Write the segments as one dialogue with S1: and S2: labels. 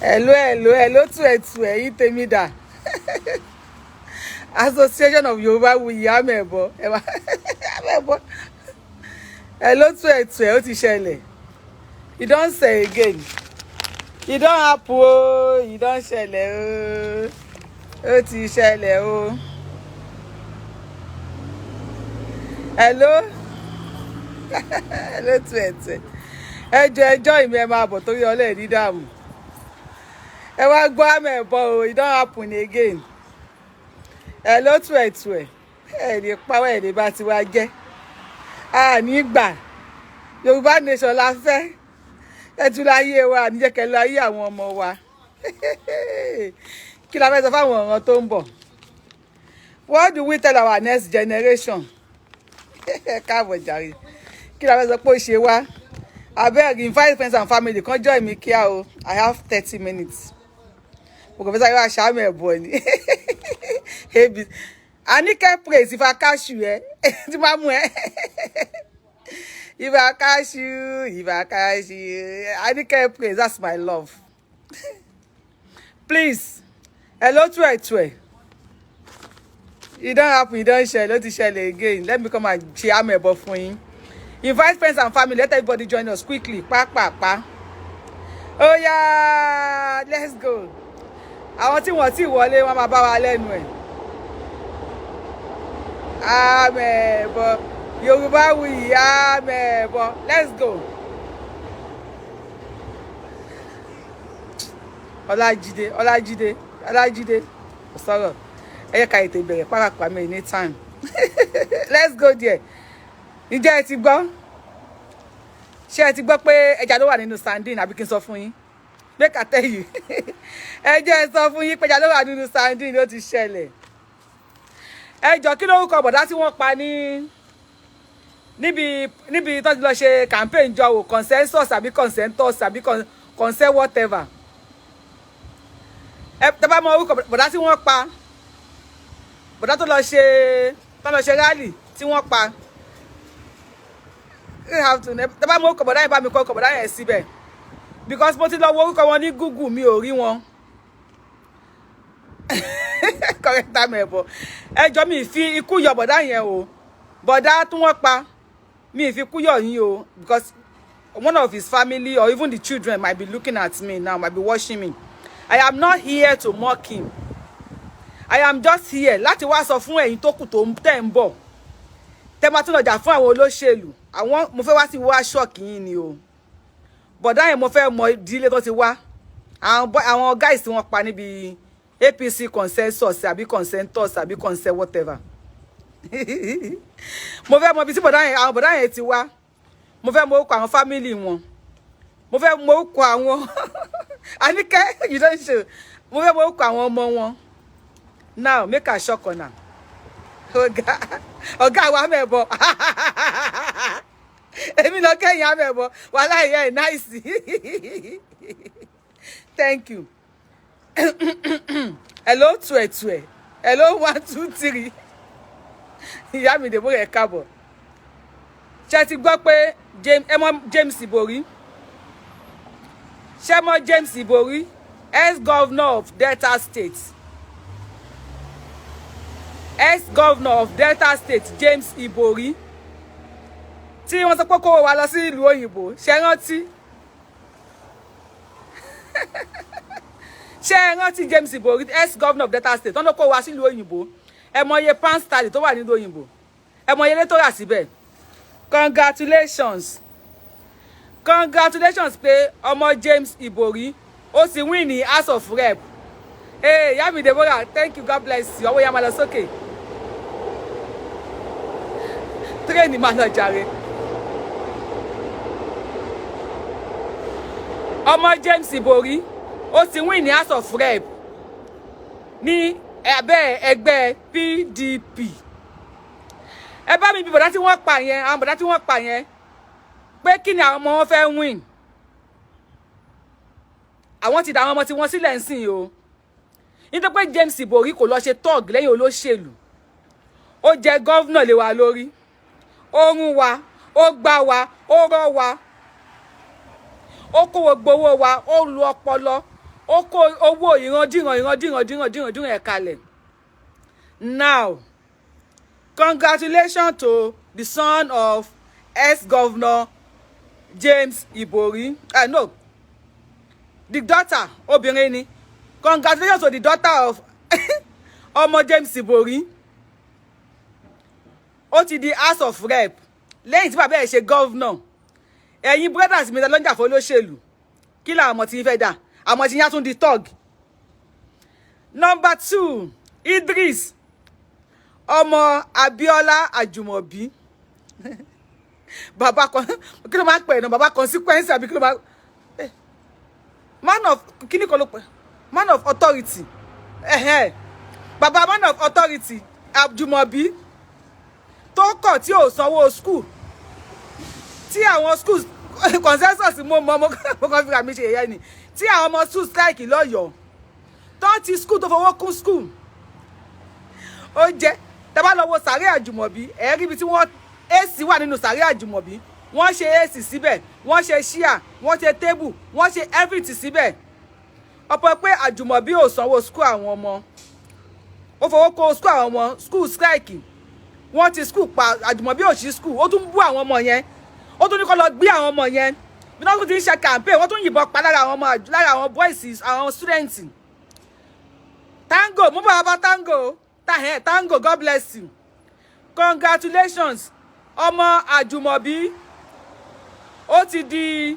S1: Hello, hello, hello to ẹ̀tù ẹ̀yin tèmi dà. Association of Yorùbáwùyí Amẹ̀bọ. Ẹ̀wà Amẹ̀bọ. Hello to ẹ̀tù ẹ̀, ó ti ṣẹlẹ̀. E don say again. E don happen o. E don ṣẹlẹ̀ o. Ó ti ṣẹlẹ̀ o. Hello. Hello to ẹ̀tù ẹ̀. Ẹ jọ̀ọ́ ẹ join mi, ẹ máa bọ̀ torí ọlẹ́ ní dààmú. Ẹ wá gbọ́ Amẹ̀bọ o, e don happen again. Hello to ẹ̀tù ẹ̀. Ẹ lè pawọ́, ẹ lè bá tiwa jẹ́. A ní gbà. Yorùbá nation la fẹ́. Ẹ tún láyé wa, àní jẹ́ kẹ́ láyé àwọn ọmọ wa. Kí la fẹ́ sọ fáwọn ọ̀ràn tó ń bọ̀? What do we tell our next generation? Káàbọ̀ jàre. Kí la fẹ́ sọ pé ó ṣe wá? Abeg, invite friends and family kan join mi kíá o. I have 30 minutes. Mo kàn fẹ́ sáré wá ṣàmẹ̀bọ ni. Anike Praise, if I catch you, eh? Tí máa mú ẹ. If I catch you, if I catch you. Anike Praise, that's my love. Please, hello to ẹ̀tù ẹ̀. E don happen, e don ṣẹlẹ̀, ó ti ṣẹlẹ̀ again. Let me come and ṣe Amẹ̀bọ fún yín. Invite friends and family, let everybody join us quickly. Pa, pa, pa. Oh yeah, let's go. Àwọn tí wọ́n ti wọlé, wọ́n máa bá wa lẹ́nu ẹ̀. Amẹ̀bọ, Yorùbáwùyí Amẹ̀bọ, let's go. Ọlájídé, Ọlájídé, Ọlájídé, kò sọ̀rọ̀. Ẹ yẹ ká ètò ìbẹ̀rẹ̀ pàápàá mi ní time. Let's go there. Ǹjẹ́ ẹ ti gbọ́? Ṣé ẹ ti gbọ́ pé ẹja ló wà nínú sardine, àbí kí n sọ fún yín? Make I tell you. Ẹ jẹ́ ẹ sọ fún yín pé ẹja ló wà nínú sardine, ó ti ṣẹlẹ̀. Ẹ jọ, kí lórúkọ bọ̀dá tí wọ́n pa ní níbi tó ti lọ ṣe campaign jọ wò, consensus àbí consensus àbí consent, whatever. Ẹ tẹ́ bá mọ orúkọ bọ̀dá tí wọ́n pa, bọ̀dá tó lọ ṣe rally tí wọ́n pa. You have to, tẹ́ bá mọ orúkọ bọ̀dá yẹn, bá mi kọ orúkọ bọ̀dá yẹn síbẹ̀, because mo ti lọ wo orúkọ wọn ní Google, mi ò rí wọn. Correct, Amẹ̀bọ. Ẹ jọ, mi fi ikú yọ bọ̀dá yẹn o. Bọ̀dá tí wọ́n pa, mi fi ikú yọ yín o, because one of his family or even the children might be looking at me now, might be watching me. I am not here to mock him. I am just here láti wá sọ fún ẹ̀yin tó kù tó ń tẹ̀ ń bọ̀, tẹ́ máa tún lọ jà fún àwọn olóṣèlú. Àwọn mo fẹ́ wá sí wá shock yín ni o. Bọ̀dá yẹn, mo fẹ́ mọ ìdílé tó ti wá. Àwọn guys tí wọ́n pa níbi APC consensus àbí consensus àbí consent, whatever, mo fẹ́ mọ ibi tí bọ̀dá yẹn, àwọn bọ̀dá yẹn ti wá. Mo fẹ́ mọ orúkọ àwọn family wọn. Mo fẹ́ mọ orúkọ àwọn, Àníkẹ́, you don show. Mo fẹ́ mọ orúkọ àwọn ọmọ wọn. Now make I shock una. Ọ̀gá, ọ̀gá wa Amẹ̀bọ, èmi lọ kẹ́yìn Amẹ̀bọ. Wàhálà ìyá ẹ̀, nice, thank you. Hello tuẹ̀tuẹ̀, hello, one two three. Ìyá mi dèbò rẹ̀, káàbọ̀. Ṣé ti gbọ́ pé James, ẹ mọ̀ James Ibori? Ṣé mọ̀ James Ibori, ex-governor of Delta State? Ex-governor of Delta State, James Ibori, tí wọ́n sọ pé kó wa lọ sí ìlú òyìnbó. Ṣé rántí? Ṣé ẹ rántí James Ibori, ex-governor of Delta State? Wọ́n ló kó wa sí ìlú òyìnbó. Ẹ mọ iye pound sterling tó wà nílùú òyìnbó, ẹ mọ iye ilé tó rà síbẹ̀. Congratulations, congratulations pé ọmọ James Ibori, ó ti win ní House of Rep. Hey, ìyá mi Deborah, thank you, God bless you. Ọwọ́ ya máa lọ sókè, train máa lọ jàre. Ọmọ James Ibori, ó ti win ní House of Rep ní abẹ́ ẹgbẹ́ PDP. Ẹ bá mi bí bọ̀dá tí wọ́n pa yẹn, àwọn bọ̀dá tí wọ́n pa yẹn, pé kí ni àwọn ọmọ wọn fẹ́ win? Àwọn ti dà àwọn ọmọ tí wọ́n sílẹ̀ ń sìn o, nítorí pé James Ibori kò lọ ṣe tọ́ọ̀gì lẹ́yìn olóṣèlú. Ó jẹ governor lé wa lórí, ó rún wa, ó gbá wa, ó rọ́ wa, ó kó gbogbo owó wa, ó lu ọpọlọ. Ó kó owó ìrandíran, ìrandíran, díran, díran, díran ẹ̀ kalẹ̀. Now, congratulations to the son of ex-governor James Ibori, no, the daughter, obìnrin ni. Congratulations to the daughter of ọmọ James Ibori. Ó ti di House of Rep lẹ́yìn tí bàbá ẹ̀ ṣe governor. Ẹ̀yin brothers mi ló ń jà fún olóṣèlú, kí làwọn ọmọ tí ń fẹ́ dà? Àmọ́ tí yín á tún di thug. Number two, Idris ọmọ Abiola Àjùmọ̀bí, bàbá kan, kí ló máa ń pè náà? Bàbá consequence àbí kí ló máa, man of kíní kan ló pè, man of authority. Bàbá man of authority Àjùmọ̀bí tó kọ̀ tí ò sanwó school, tí àwọn schools consensus, mo mọ, mo kàn fi mi ṣe yẹ̀yẹ́ ni, tí àwọn ọmọ school strike lọ́yọ̀ọ́, tó ti school, tó fowó kún school. Ó jẹ́ tẹ́ bá lọ wo sàárè Àjùmọ̀bí, ẹ̀ rí ibi tí wọ́n AC wà nínú sàárè Àjùmọ̀bí. Wọ́n ṣe AC síbẹ̀, wọ́n ṣe chair, wọ́n ṣe table, wọ́n ṣe everything síbẹ̀. Ọ̀pọ̀ pé Àjùmọ̀bí ò sanwó school àwọn ọmọ, ó fowó kó school àwọn ọmọ, school strike, wọ́n ti school pa. Àjùmọ̀bí ò sí school, ó tún bú àwọn ọmọ yẹn, ó tún ní kó lọ gbé àwọn ọmọ yẹn. Bí wọ́n tún ti ń ṣe campaign, wọ́n tún yìnbọn pa lára àwọn ọmọ, lára àwọn boys, àwọn students. Tango mú bàbá tango tahẹ́ tango, God bless you. Congratulations, ọmọ Àjùmọ̀bí, ó ti di,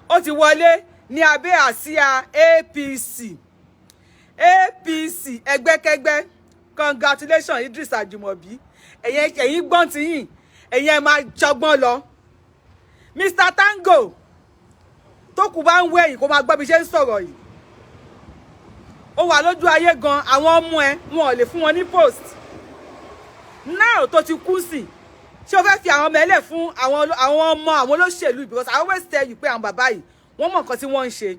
S1: ó ti wọlé ní abẹ́ àsíá APC, APC ẹgbẹ́kẹ́gbẹ́. Congratulations, Idris Àjùmọ̀bí. Ẹ̀yin gbọ́n ti yìn, ẹ̀yin ẹ̀ máa jọgbọ́n lọ. Mr Tango tó kù bá ń wẹ̀yìn kó máa gbọ́ bí ṣe ń sọ̀rọ̀ yìí. Ó wà lójú ayé gan, àwọn ọmọ ẹ, wọn ò lè fún wọn ní post. Now tó ti kú sí, ṣé o fẹ́ fi àwọn ọmọ ẹ lẹ̀ fún àwọn ọmọ àwọn olóṣèlú? Because I always tell you pé àwọn bàbá yìí, wọ́n mọ̀ nǹkan tí wọ́n ń ṣe.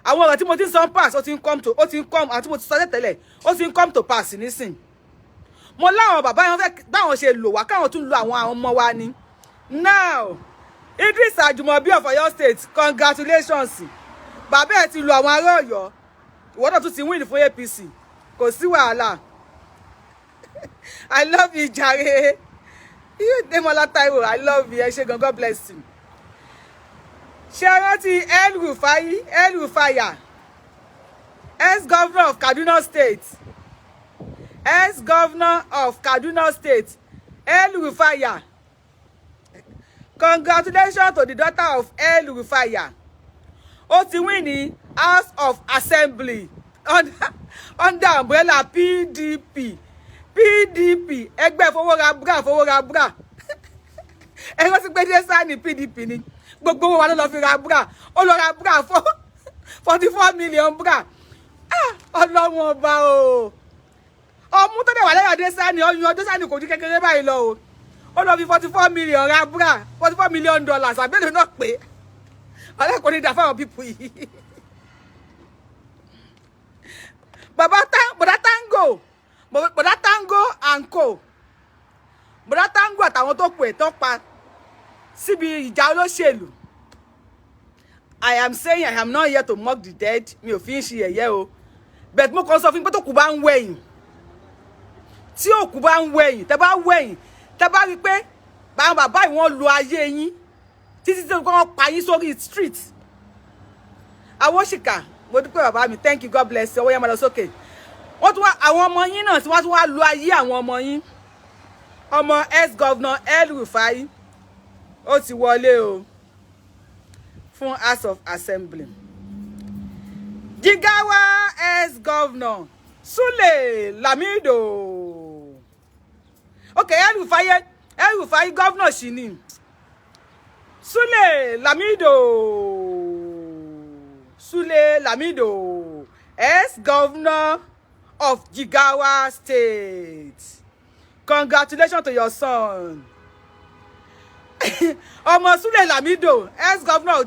S1: Àwọn ọ̀rọ̀ tí mo ti ń sọ pass, ó ti ń come to, ó ti ń come, àti mo ti sọ tẹ́tẹ́lẹ̀, ó ti ń come to pass nísìn. Mo láwọn bàbá yẹn fẹ́ báwọn ṣe lò wá, káwọn tún lo àwọn ọmọ wa ni. Now, Idris Ajimobi of Oyo State, congratulations. Bàbá ẹ̀ ti lo àwọn ará Ọ̀yọ́, ìwọ náà tún ti win fún APC, kò sí wàhálà. I love you jàre. You Demola Taiwo, I love you. Ẹ ṣé gan, God bless you. Ṣé rántí El Rufai, El Rufai, ex-governor of Kaduna State, ex-governor of Kaduna State, El Rufai? Congratulations to the daughter of El Rufai. Ó ti win ní House of Assembly under umbrella PDP, PDP ẹgbẹ́ fowóra bra, fowóra bra. Ẹ rántí pé dẹ́sà ní PDP ni gbogbo owó wa ló lọ fi ra bra. Ó lọ ra bra fún 44 million bra. Ah, Ọlọ́run ọba o! Ọmú tó dẹ̀ wà lẹ́yìn Adésàní, ọyún Adésàní kò ju kékeré báyìí lọ o. Ó lọ fi 44 million ra bra, $44 million àbẹ́lẹ̀ náà pé ọlẹ́kùnrin ní dà fáwọn people yìí. Bàbá bọ̀dá Tango, bọ̀dá Tango and co, bọ̀dá Tango àtàwọn tó pè tó pa síbi ìjà olóṣèlú. I am saying, I am not here to mock the dead. Mi ò fi ń ṣe yẹ̀yẹ́ o, but mo kàn sọ fún yín pé tó kù bá ń wẹ̀yìn, tí òkú bá ń wẹ̀yìn, tẹ́ bá wẹ̀yìn, tẹ́ bá rí i pé báwọn bàbá yìí, wọ́n lo ayé yín títí tí wọ́n pa yín sórí street. Awóṣìkà, mo dúpẹ́ bàbá mi. Thank you, God bless you. Ọwọ́ yẹn máa lọ sókè. Wọ́n tún wá àwọn ọmọ yín náà tí wọ́n tún wá lo ayé àwọn ọmọ yín. Ọmọ ex-governor El Rufai, ó ti wọlé o fún House of Assembly. Jigawa ex-governor Sule Lamido, ok, El Rufai, El Rufai governor sì ni. Sule Lamido, Sule Lamido, ex-governor of Jigawa State, congratulations to your son. Ọmọ Sule Lamido, ex-governor of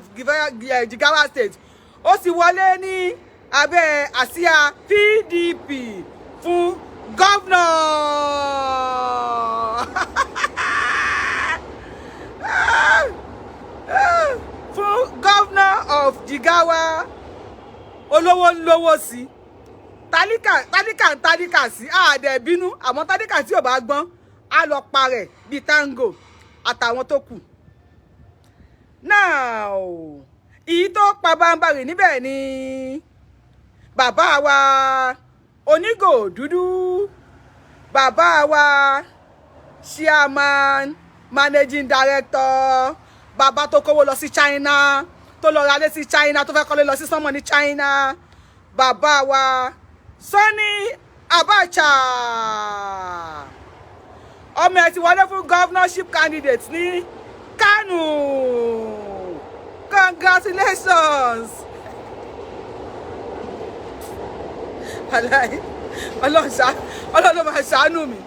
S1: Jigawa State, ó sì wọlé ní abẹ́ àsíá PDP fún governor, fún governor of Jigawa. Olówó ń lówó sí, tálíkà, tálíkà ń tálíkà sí. Àdẹ̀ bínú, àmọ́ tálíkà tí ò bá gbọ́n á lọ parẹ̀ bíi Tango àtàwọn tó kù. Now, ìyí tó pa báńbarì níbẹ̀ ni bàbá wa onígò dúdú, bàbá wa chairman, managing director, bàbá tó kówó lọ sí China, tó lọ ralé sí China, tó fẹ́ kọ́lé lọ sí sánmọ̀ ní China, bàbá wa Sani Abacha. Ọmọ ẹ̀ ti wọlé fún governorship candidate ní Kano. Congratulations! Aláì, Ọlọ́run ló máa ṣàánú mi.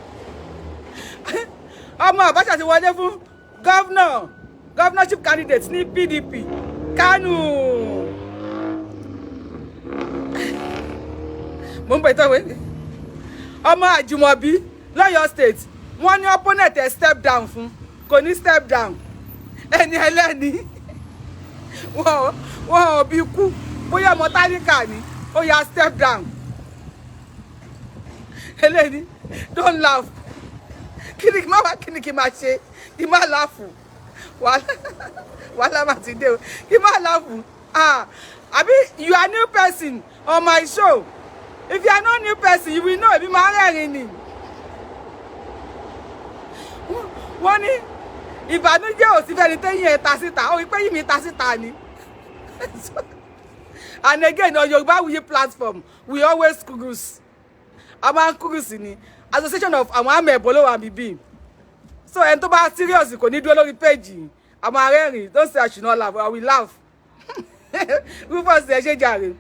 S1: Ọmọ Abacha ti wọlé fún governorship candidate ní PDP Kano. Mo ń bẹ ìtọ́wé ọmọ Àjùmọ̀bí lọ́yọ̀ State. Wọ́n ní opponent ẹ̀ step down fún, kò ní step down. Ẹni ẹlẹ́ni wọ́n ò bí kú, bóyá ọmọ tálíkà ni, ó yá step down. Eléyìí, don't laugh. Kí ni kí má wá, kí ni kí má ṣe kí má laugh? Wàhálà, wàhálà má ti dé o. Kí má laugh? Ah, àbí you are new person on my show? If you are not new person, you will know ebi máa ń rẹ́rìn ni. Wọ́n ní ìbànújẹ́ ò sí fẹ́ni téyín ẹ̀ ta síta. Ó rí pé yìí mi ta síta ni. And again, on Yorùbáwùyí platform, we always cruise. A máa ń cruise ni. Association of àwọn àmì ẹ̀bọ̀ ló wà níbí, so ẹni tó bá serious kò ní dúró lórí page. Àwọn arẹ́rìn. Don't say I should not laugh. I will laugh. Rufus, ẹ ṣe jàre.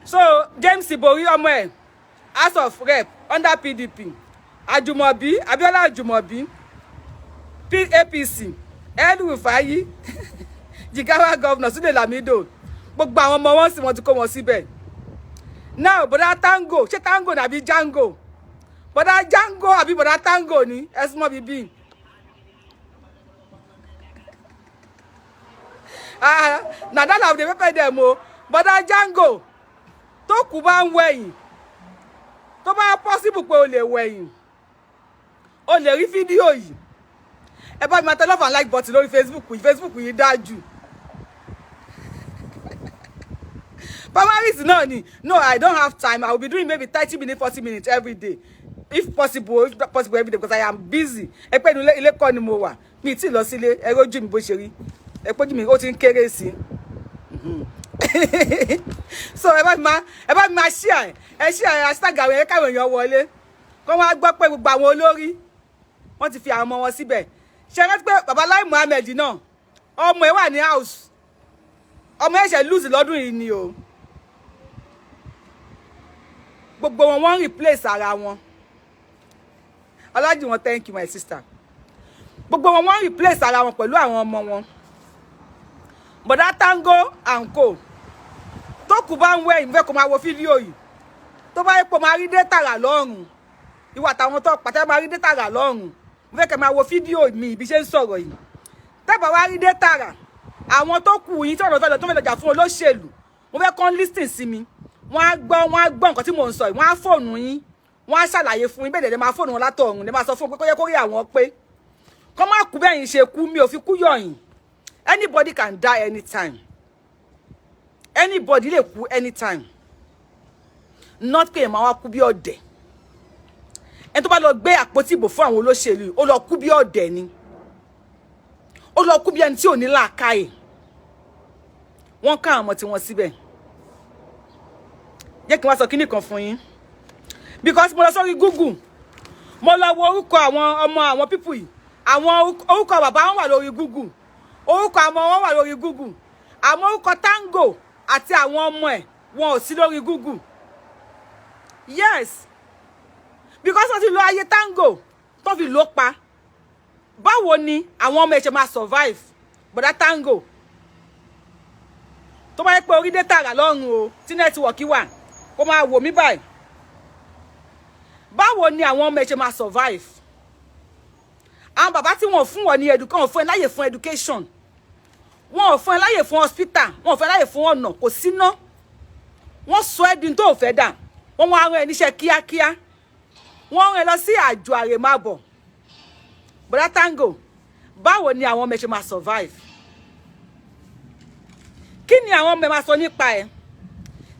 S1: So James Ibori, ọmọ ẹ̀, House of Rep under PDP. Àjùmọ̀bí, Abíọ́lá Àjùmọ̀bí, APC. El-Rufai, Jigawa governor, Sule Lamido, gbogbo àwọn ọmọ wọn sì, wọ́n ti kó wọn síbẹ̀. Now, bọ̀dá Tango, ṣé Tango nàbí Django? Bọ̀dá Django àbí bọ̀dá Tango ni? Ẹ súnmọ́ bíbí. Ah, na that of the pepper dem o. Bọ̀dá Django, tó kù bá ń wẹ̀yìn, tó bá possible pé o lè wẹ̀yìn, o lè rí fídíò yìí. Ẹ bá mi máa tẹ love and like button lórí Facebook yìí. Facebook yìí dájú. Primaries náà ni. No, I don't have time. I will be doing maybe 30 minutes, 40 minutes every day, if possible, if possible every day, because I am busy. Ẹ pé inú ilé kọ́ ni mo wà, mi tí lọ sílé. Ẹ rójú mi bó ṣe rí, ẹ pójú mi ó ti ń kéré sí i. So ẹ bá mi máa share ẹ, share hashtag àwọn ẹ, káwọn èèyàn wọlé, kó wọn á gbọ́ pé gbogbo àwọn olórí wọ́n ti fi àwọn ọmọ wọn síbẹ̀. Ṣe rántí pé baba Lai Muhammed náà, ọmọ ẹ wà ní house, ọmọ ẹ ṣe lose lọ́dún yìí ni o. Gbogbo wọn, wọ́n replace ara wọn. Ọlájúwọ̀n, thank you, my sister. Gbogbo wọn, wọ́n replace ara wọn pẹ̀lú àwọn ọmọ wọn. Bọ̀dá Tango and co, tó kù bá ń wẹ̀yìn, fẹ́ kó máa wo fídíò yìí. Tó bá yẹ pé máa rí data rà lọ́rùn, ìwà àtàwọn tó pàtẹ́ máa rí data rà lọ́rùn, mo fẹ́ kẹ́ máa wo fídíò mi ibi ṣe ń sọ̀rọ̀ yìí. Tẹ́bà wá rí data rà, àwọn tó kù yín tí ọ̀rọ̀ fẹ́ lọ, tó fẹ́ lọ́jà fún olóṣèlú, mo fẹ́ kàn listen sí mi. Wọ́n á gbọ́, wọ́n á gbọ́ nǹkan tí mò ń sọ yìí. Wọ́n á fóònù yín, wọ́n á ṣàlàyé fún yín. Bẹ́ẹ̀ dẹ̀ máa fóònù wọn látọ̀run ní máa sọ fún pé kó yẹ kó rí àwọn pé kọ́ má kú bẹ́ẹ̀ yín ṣe kú. Mi ò fi kú yọ̀yìn. Anybody can die anytime. Anybody lè kú anytime, not pé èèyàn máa wá kú bí ọ̀dẹ̀. Ẹni tó bá lọ gbé àpótí ìbò fún àwọn olóṣèlú, ó lọ kú bí ọ̀dẹ̀ ni, ó lọ kú bí ẹni tí ò ní làákàyè. Wọ́n ká àwọn ọmọ tí wọ́n síbẹ̀. Jẹ́ kí n wá sọ kíní kan fún yín, because mo lọ sórí Google, mo lọ wo orúkọ àwọn ọmọ àwọn people yìí. Àwọn orúkọ bàbá wọn wà lórí Google, orúkọ àwọn wọn wà lórí Google, àmọ́ orúkọ Tango àti àwọn ọmọ ẹ̀, wọn ò sí lórí Google. Yes, because wọ́n ti lo ayé Tango tó fi lò pa. Báwo ni àwọn ọmọ ẹ̀ ṣe máa survive? Bọ̀dá Tango, tó bá yẹ pé orí data rà lọ́rùn o, tí network wà, kó máa wò mí báyìí. Báwo ni àwọn ọmọ ẹ̀ ṣe máa survive? Àwọn bàbá tí wọ́n fún wọn ní education, fún ẹ láyè fún education, wọn ò fún ẹ láyè fún hospital, wọn ò fún ẹ láyè fún ọ̀nà, kò síná. Wọ́n sọ ẹ́ di tó ò fẹ́ dà. Wọ́n wá rán ẹ níṣẹ́ kíákíá, wọ́n rán ẹ lọ sí àjò àrèmábọ̀. Bọ̀dá Tango, báwo ni àwọn ọmọ ẹ ṣe máa survive? Kí ni àwọn ọmọ ẹ máa sọ nípa ẹ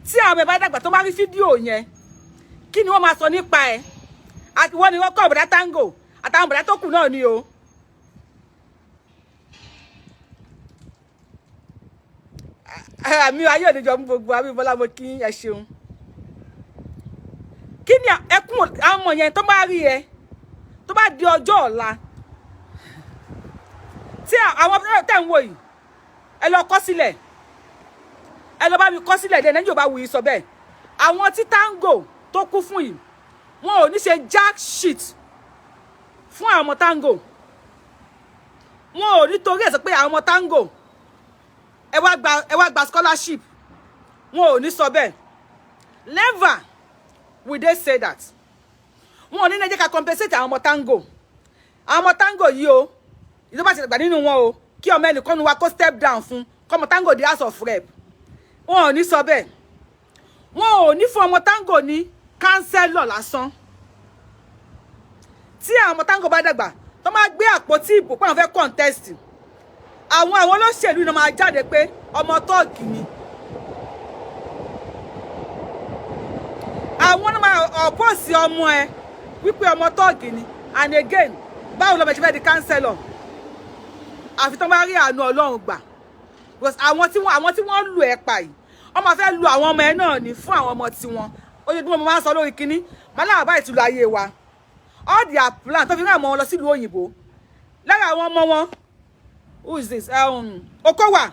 S1: tí àwọn ọmọ ẹ bá dàgbà, tó bá rí fídíò yẹn? Kí ni wọ́n máa sọ nípa ẹ? Àti wọ́n ni wọ́n kọ́ bọ̀dá Tango àtàwọn bọ̀dá tó kù náà ni o. Àmì ayé òdìjọ mú gbogbo àmì Bọ́lá, mo kí ẹ ṣeun. Kí ni ẹkún àwọn ọmọ yẹn tó bá rí ẹ tó bá di ọjọ́ ọ̀la? Tí àwọn tẹ̀ ń wò yìí, ẹ lọ kọ sílẹ̀, ẹ lọ bá mi kọ sílẹ̀ dé Nàìjíríà bá wù yìí sọ bẹ́ẹ̀. Àwọn tí Tango tó kú fún yìí, wọn ò ní ṣe jack shit fún àwọn ọmọ Tango. Wọn ò ní torí ẹ̀ sọ pé àwọn ọmọ Tango, ẹ wá gba scholarship. Wọn ò ní sọ bẹ́ẹ̀. Never will they say that. Wọn ò ní jẹ́ ká compensate àwọn ọmọ Tango, àwọn ọmọ Tango yìí o. Ìjọba ti gbà nínú wọn o, kí ọmọ ẹnìkan nu wa kó step down fún kọ́mọ Tango di House of Rep. Wọn ò ní sọ bẹ́ẹ̀. Wọn ò ní fún ọmọ Tango ní councillor lásán. Tí àwọn ọmọ Tango bá dàgbà, tó máa gbé àpótí ìbò pé àwọn fẹ́ contest, àwọn olóṣèlú náà máa jáde pé ọmọ tọ́ọ̀gì ni. Àwọn náà máa oppose ọmọ ẹ wípé ọmọ tọ́ọ̀gì ni. And again, báwo lọmọ ṣe fẹ́ di councillor? Àfi tó bá rí àánú Ọlọ́run gbà, because àwọn tí wọ́n lù ẹ́ pa yìí, wọ́n máa fẹ́ lu àwọn ọmọ ẹ náà ní fún àwọn ọmọ tiwọn. Ojoojúmọ́ mo máa ń sọ lórí kínní màláwà báyìí tún lọ ayé wa. All their plan tó fi rán àwọn ọmọ wọn lọ sílùú òyìnbó, lára àwọn ọmọ wọn, who is this? Okowa,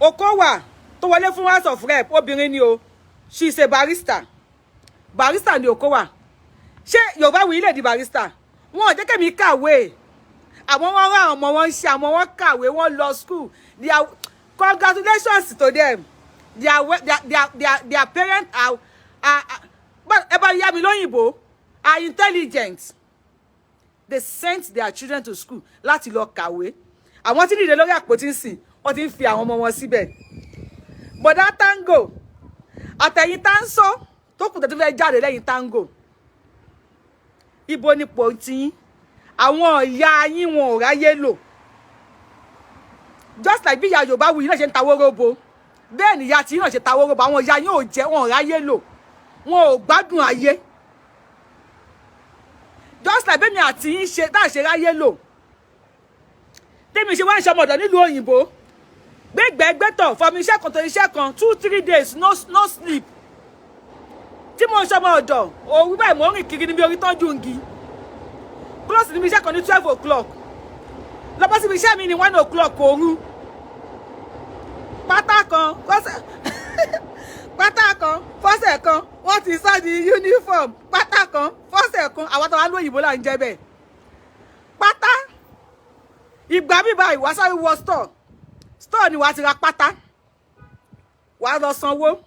S1: Okowa tó wọlé fún House of Rep, obìnrin ni o. She is a barrister. Barrister ni Okowa. Ṣé Yorùbá wí lè di barrister? Wọn ò jẹ́ kẹ́mi kàwé. Àwọn wọn rán àwọn ọmọ wọn ń ṣe, àwọn wọn kàwé, wọn lọ school. They are, congratulations to them, their parents are, ẹ bá yá mi lóyìnbó, are intelligent. They sent their children to school láti lọ kàwé. Àwọn tí nìdè lórí àpótí ń sìn, wọ́n ti ń fi àwọn ọmọ wọn síbẹ̀. Bọ̀dá Tango àtẹ̀yìn táǹsọ́ tó kù tó fẹ́ jáde lẹ́yìn Tango, ibo nípò tiyín? Àwọn ìyá yín, wọn ò ráyé lò. Just like bí ìyá Yorùbá wuyì náà ṣe ń ta wóróbo, bẹ́ẹ̀ ni ìyá tí náà ṣe ta wóróbo. Àwọn ìyá yín ò jẹ́, wọn ò ráyé lò, wọn ò gbádùn ayé. Just like bẹ́ẹ̀ mi àti yín ṣe tá à ṣe ráyé lò, tèmi ṣe wá ń ṣọmọdọ̀ nílùú òyìnbó, gbẹgbẹgbẹtọ̀ from iṣẹ́ kan tó iṣẹ́ kan, 2-3 days no sleep, tí mo ń ṣọmọ ọ̀dọ̀ òru báyìí, mo ń rìn kiri níbi orí tọ́jú ngi. Close níbi iṣẹ́ kan ní 12 o'clock, lọ́bọ́ síbi iṣẹ́ mi ní 1 o'clock òru. Pátá kan fọ́sẹ̀, pátá kan fọ́sẹ̀ kan, wọ́n ti sọ di uniform. Pátá kan fọ́sẹ̀ kan, àwọn tó wá lóyìnbó là ń jẹ́ bẹ́ẹ̀. Pátá ìgbà bíbá ìwà sáré wọ store, store ni wàá ti ra pátá, wàá lọ sanwó,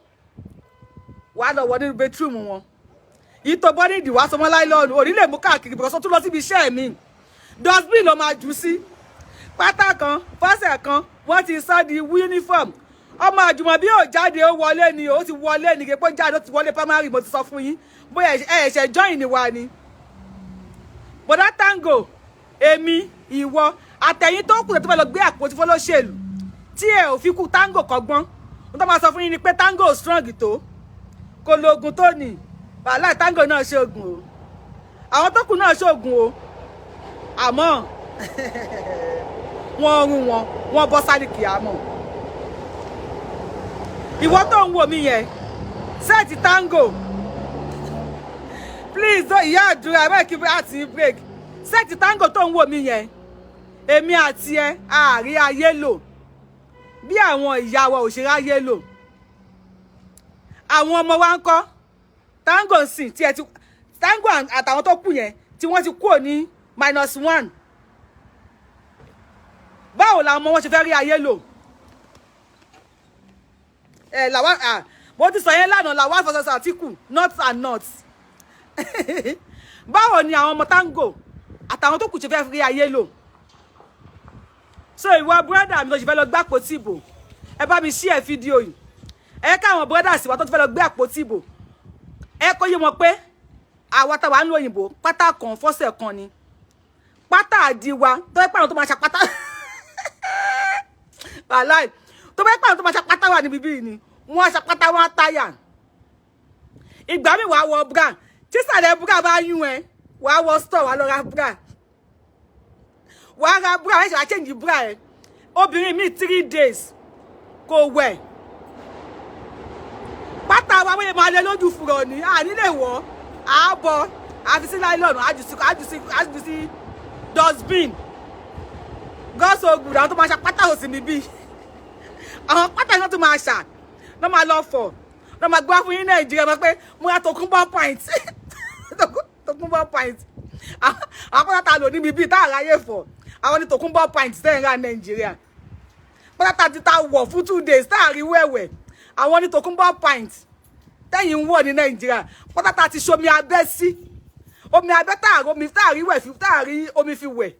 S1: wàá lọ wọ nínú bedroom wọn. Ìtò bọ́ nídìí, wàá sọmọ́ láìlọ́ọ̀nù òní lè mú káàkiri, because ó tún lọ síbi iṣẹ́ mi, dustbin ló máa jù sí. Pátá kan fọ́sẹ̀ kan, wọ́n ti sọ di uniform. Ọmọ àjùmọ̀bí ò jáde, ó wọlé ni. Ó ti wọlé ní kí jáde, ó ti wọlé primary. Mo ti sọ fún yín bóyá ẹ ẹ̀ṣẹ̀ join ni wa ni. Bọ̀dá Tango, èmi, ìwọ àtẹ̀yìn tó kù tó fẹ́ lọ gbé àpótí fọlọ́ṣèlú, tí ẹ ò fi kú Tango kọ́gbọ́n, wọ́n tó máa sọ fún yín ni pé Tango strong tó kò lo oògùn tó ní wàhálà. Tango náà ṣe oògùn o, àwọn tó kù náà ṣe oògùn o, àmọ́ wọ́n rún wọn, wọ́n bọ́ sáré kìámọ̀. Ìwọ tó ń wò mí yẹn, set Tango, please do ìyá àdúrà ẹ bẹ́ẹ̀ kí àti break. Set Tango tó ń wò mí yẹn, èmi àti ẹ àárí ayé lò bí àwọn ìyá wa ò ṣe ráyé lò. Àwọn ọmọ wa ń kọ́? Tango ń sìn tí ẹ ti Tango àtàwọn tó kù yẹn tí wọ́n ti kúrò ní -1, báwo làwọn ọmọ wọn ṣe fẹ́ rí ayé lò? Ẹ làwa, mo ti sọ yẹn lánàá, làwa versus Àtíkù, north and north. Báwo ni àwọn ọmọ Tango àtàwọn tó kù ṣe fẹ́ rí ayé lò? So ìwọ brother mi tó ṣe fẹ́ lọ gbàpò tìbò, ẹ bá mi share fídíò yìí. Ẹ káwọn brothers wa tó ti fẹ́ lọ gbé àpótí ìbò, ẹ kó yé wọn pé àwa táwa ń lo òyìnbó, pátá kan fọ́sẹ̀ kan ni pátá àdí wa. Tó yẹ pé àwọn tó máa ṣe pátá, wàláì, tó bá yẹ pé àwọn tó máa ṣe pátá wà níbi bíi ni wọ́n á ṣe pátá, wọn á táyà. Ìgbà mi, wàá wọ bra, tísàlẹ̀ bra bá yún ẹ, wàá wọ store, wàá lọ ra bra, wàá ra bra, ẹ ṣe wàá change bra ẹ. Obìnrin mi, 3 days kò wẹ̀. Pátá wa wọ́n máa lé lójú fùrọ̀ ní àní lè wọ̀, àábọ̀ àfi sí nylon, àjù sí dustbin. God so good, àwọn tó máa ṣa pátá ò sí níbí. Àwọn pátá yẹn tó máa ṣà lọ́ máa lọ fọ̀, lọ́ máa gbọ́ fún yín. Nàìjíríà máa pé mo ra Tòkunbọ̀ pant, Tòkunbọ̀ pant. Àwọn pátá tá a lò níbi bíi tá a ráyè fọ̀, àwọn ní Tòkunbọ̀ pant tẹ́ ń ra Nàìjíríà. Pátá tá ti ta wọ̀ fún 2 days tá a rí wẹ̀wẹ̀, àwọn ní Tòkunbọ̀ pant tẹ́yìn ń wọ̀ ní Nàìjíríà. Pátá tá ti ṣomi abẹ́ sí, omi abẹ́ tá a rí omi, tá a rí wẹ̀ fi, tá a rí omi fi wẹ̀,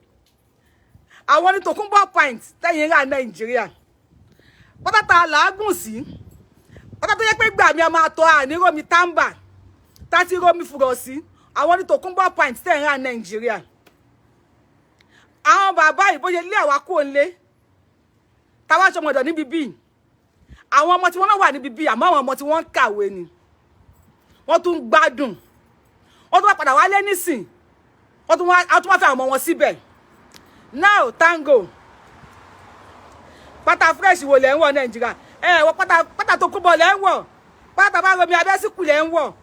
S1: àwọn ní Tòkunbọ̀ pant tẹ́yìn ń rà Nàìjíríà. Pátá tá a làágùn sí, pátá tó yẹ pé gbà mí a máa tọ́ àní rómi táǹbà tá ti rómi fùrọ̀ sí, àwọn ní Tòkunbọ̀ pant tẹ́yìn ń rà Nàìjíríà. Àwọn bàbá yìí, bóyá ilé àwa kúrò ńlé táwa ṣọmọdọ̀ níbi bíi, àwọn ọmọ tí wọ́n náà wà níbi bíi, àmọ́ àwọn ọmọ tí wọ́n ń kàwé ni wọ́n tún ń gbádùn. Wọ́n tún wá padà wálé nísìn, wọ́n tún wá fẹ́ àwọn ọmọ wọn síbẹ̀. Now tango, pátá fresh wo lẹ́ ń wọ̀ Nàìjíríà? Ẹ wọ pátá, pátá tó kú bọ̀ lẹ́ ń wọ̀, pátá bá romi abẹ́síkù lẹ́ ń wọ̀.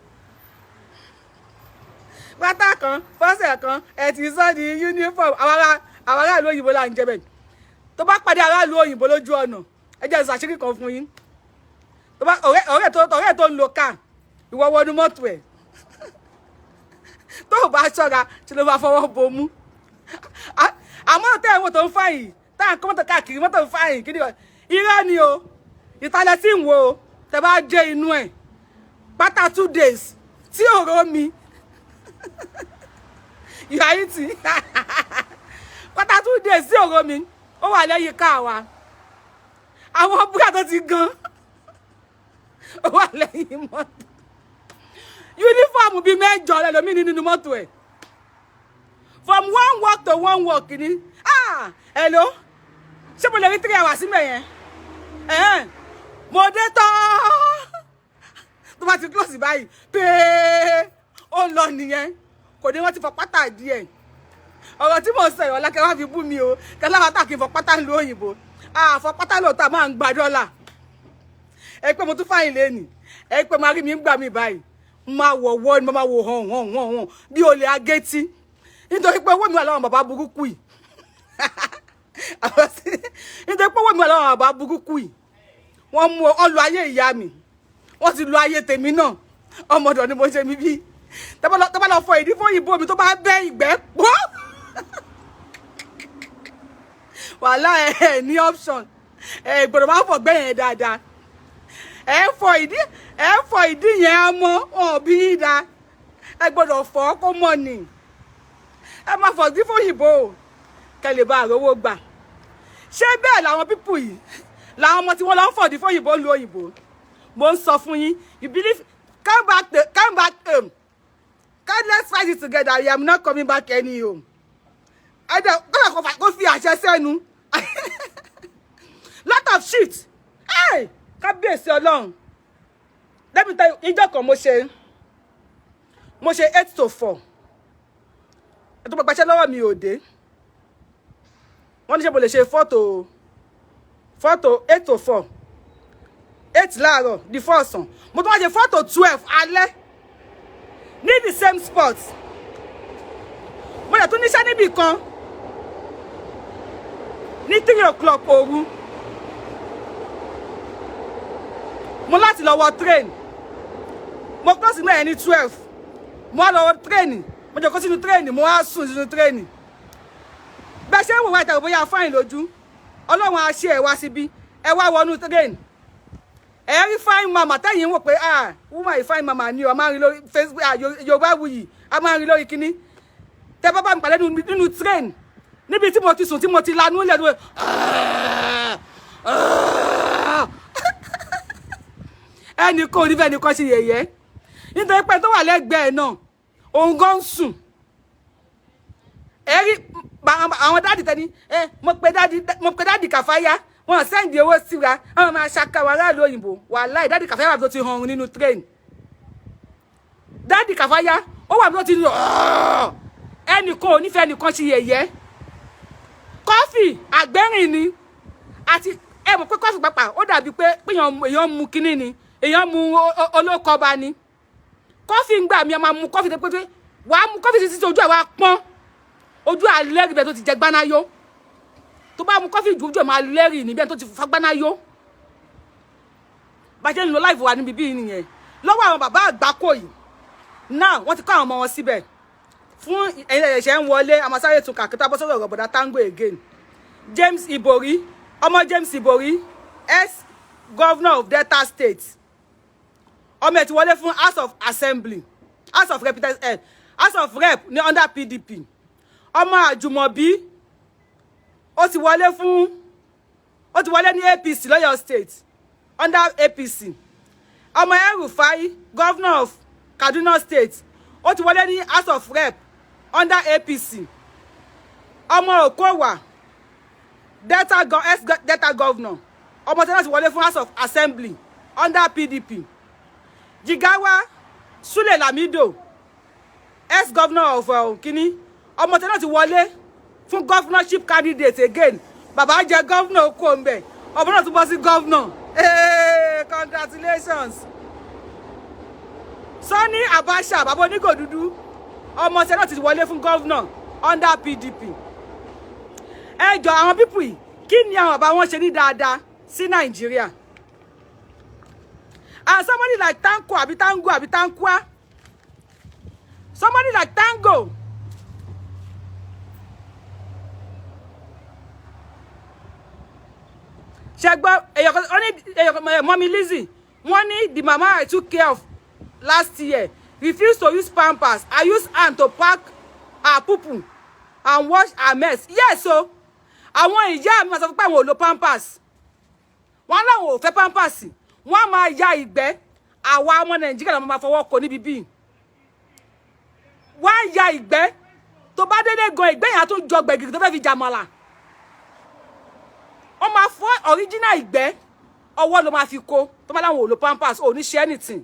S1: Pátá kan fọ́sẹ̀ kan, ẹ ti sọ di uniform. Àwọn aráàlú òyìnbó là ń jẹ bẹ́ẹ̀. Tó bá pàdé aráàlú òyìnbó lójú ọ̀nà, ẹ jẹ́ ìsàṣírí kan fún yín. Tó bá ọ̀rẹ́ tó ń lo káà, ìwọ wọnú mọ́tò ẹ̀, tó o bá ṣọ́ra, ṣe ló máa fọwọ́ bomú. Àmọ́ tẹ́ ẹ̀ wọ́n tó ń fàyìn, tá à ń kọ́ mọ́tò káàkiri, mọ́tò ń fàyìn kí ni? Irọ́ ni o. Ìtàlẹ̀ tí ń wo, tẹ́ bá dé inú ẹ̀, pátá 2 days tí òró mi you are eating, pátá 2 days tí òró mi, ó wà lẹ́yìn káà wa. Àwọn búrà tó ti gan, ó wà lẹ́yìn mọ́tò. Uniform bíi mẹ́jọ lẹ́lòmíì nínú mọ́tò ẹ̀, from one work to one work ni. Ah, hello, ṣé mo lè rí 3 hours sí mẹ́yẹn? Ẹ̀hẹ́n, mo dé tán. Tó bá ti close báyìí pé ó ń lọ nìyẹn, kò ní wọ́n ti fọ pátá díẹ̀. Ọ̀rọ̀ tí mò ń sọ ìrọ̀lá kẹ́ wá fi bú mi o, kẹ́ láwọn tá kì í fọ pátá ń lu òyìnbó. Àfọ pátá lóòótọ́, máa ń gba dọ́là. Ẹ pé mo tún fáyìn lẹ́nì, ẹ pé máa rí mi ń gbà mí báyìí, máa wọ̀ wọ́ ni mo máa wò hàn hàn hàn hàn bí olè agétí, nítorí pé owó mi wà láwọn bàbá burúkú yìí, nítorí pé owó mi wà láwọn bàbá burúkú yìí. Wọ́n mú ọ lu ayé ìyá mi, wọ́n ti lu ayé tèmi náà. Ọmọdọ̀ ni mo ṣe mi bí. Tẹ́ bá lọ fọ ìdí fún òyìnbó mi, tó bá bẹ́ ìgbẹ́ pọ́, wàhálà. Ẹ ní option, ẹ gbọ́dọ̀ máa fọ gbẹ́ yẹn dáadáa. Ẹ fọ ìdí, ẹ fọ ìdí yẹn mọ́ wọn bí yín da. Ẹ gbọ́dọ̀ fọ kó mọ́ ni. Ẹ máa fọ ìdí fún òyìnbó kẹ́ lè bá àrówó gbà. Ṣé bẹ́ẹ̀ làwọn people yìí, làwọn ọmọ tí wọ́n lọ ń fọ̀dí fún òyìnbó lu òyìnbó? Mo ń sọ fún yín, you believe, come back to, come back home, come, let's fight it together. I am not coming back any home. Ẹ̀dẹ̀ kọ́lá kó fi àṣẹ sẹ́nu. Lot of shit. Hey, kábíyèsí Ọlọ́run. Let me tell you, ìjọ kan mo ṣe 8 to 4. Ètò pàpàṣẹ lọ́wọ́ mi ò dé. Wọ́n ní ṣé mo lè ṣe 4 to 4 to 8 to 4, 8 láàárọ̀ di 4 ọ̀sán. Mo tún wá ṣe 4 to 12 alẹ́ ní the same spot. Mo lè tún níṣẹ́ níbì kan ní 3 o'clock òru. Mo láti lọ wọ train. Mo close mẹ́rin ní 12, mo wá lọ wọ train, mo jẹ́ kó sínú train, mo wá sùn sínú train. Bẹ́ẹ̀ ṣe ń wò wá ìtàwé, bóyá fine lójú Ọlọ́run á ṣe. Ẹ̀ wá síbí, ẹ wá wọnú train, ẹ rí fine mama tẹ́yìn ń wò pé, ah, woman yìí, fine mama ni o. A máa ń rí lórí Facebook, ah, Yorùbá Wuyì, a máa ń rí lórí kíní. Tẹ bá bá mi pàdé nínú train níbi tí mo ti sùn, tí mo ti lanú lẹ́nu ẹ̀. Ẹnì kan ò ní fẹ́ nìkan ṣe yẹ̀yẹ́, nítorí pé tó wà lẹ́gbẹ̀ẹ́ náà, òun gan ń sùn. Ẹ rí àwọn daddy tẹni ẹ, mo pe daddy, mo pe daddy Kàfáyá, wọn send owó síra, àwọn máa ṣàkàwọ̀ aráàlú òyìnbó. Wàláì, daddy Kàfáyá wà tó ti hàn nínú train. Daddy Kàfáyá, ó wà tó ti lọ. Ẹnìkan ò nífẹ̀ẹ́ nìkan ṣe yẹ̀yẹ́. Coffee àgbẹ̀rìn ni àti ẹ mọ̀ pé coffee pàpà, ó dàbí pé èèyàn mu kínní ni, èèyàn mu olókọba ni. Coffee ń gbà mí, a máa mu coffee tó pé wàá mu coffee títí ojú ẹ̀ wá pọ́n, ojú àlẹ́rìí bẹ́ẹ̀ tó ti jẹ gbanáyó. Tó bá mu coffee ju, ojú ẹ̀ máa lẹ́rìí níbẹ̀ tó ti fa gbanáyó. Bá ṣe ń lo life wa níbi bíi nìyẹn lọ́wọ́ àwọn bàbá àgbákò yìí. Now, wọ́n ti kọ́ àwọn ọmọ wọn síbẹ̀. Fún ẹ̀yin ẹ̀ṣẹ̀ ń wọlé, àmọ́ tún kàkítà bọ́ sọ́dọ̀ ọ̀rọ̀ bọ̀dá Tango again. James Ibori, ọmọ James Ibori, ex governor of Delta State, ọmọ ẹ̀ ti wọlé fún House of Assembly, House of Rep, House of Rep ní under PDP. Ọmọ Àjùmọ̀bí, ó ti wọlé fún, ó ti wọlé ní APC lọ́yọ̀ State under APC. Ọmọ El-Rufai, governor of Kaduna State, ó ti wọlé ní House of Rep under APC. Ọmọ Okowa, Delta go ex Delta governor, ọmọ tí wọ́n ti wọlé fún House of Assembly under PDP. Jigawa, Sule Lamido, ex governor of kini, ọmọ tí wọ́n ti wọlé fún governorship candidate again. Bàbá jẹ governor kó ń bẹ, ọmọ náà tún bọ́ sí governor. Hey, congratulations. Sani Abacha, bàbá onígò dúdú, ọmọ tí náà ti wọlé fún governor under PDP. Ẹ jọ, àwọn people yìí, kí ni àwọn bàbá wọn ṣe ní dáadáa sí Nàìjíríà? And somebody like Tanko àbí Tango àbí Tankwa, somebody like Tango, ṣe gbọ́ èèyàn kan ó ní èèyàn kan, mummy Lizzy, wọ́n ní, "The mama I took care of last year refused to use pampers. I use hand to pack her pupu and wash her mess." Yes o, àwọn ìyá mi máa sọ fún pé àwọn ò lo pampers, wọn láwọn ò fẹ́ pampers, wọ́n á máa ya ìgbẹ́. Àwa ọmọ Nàìjíríà la máa fọwọ́ kọ níbi bíi wọ́n á ya ìgbẹ́. Tó bá dédé gan, ìgbẹ́ yẹn á tún jọ gbẹ̀gìrì tó fẹ́ fi jàmàlà. Wọ́n máa fọ́ original ìgbẹ́, ọwọ́ ló máa fi kó. Tó bá láwọn ò lo pampers, ò ní ṣe anything.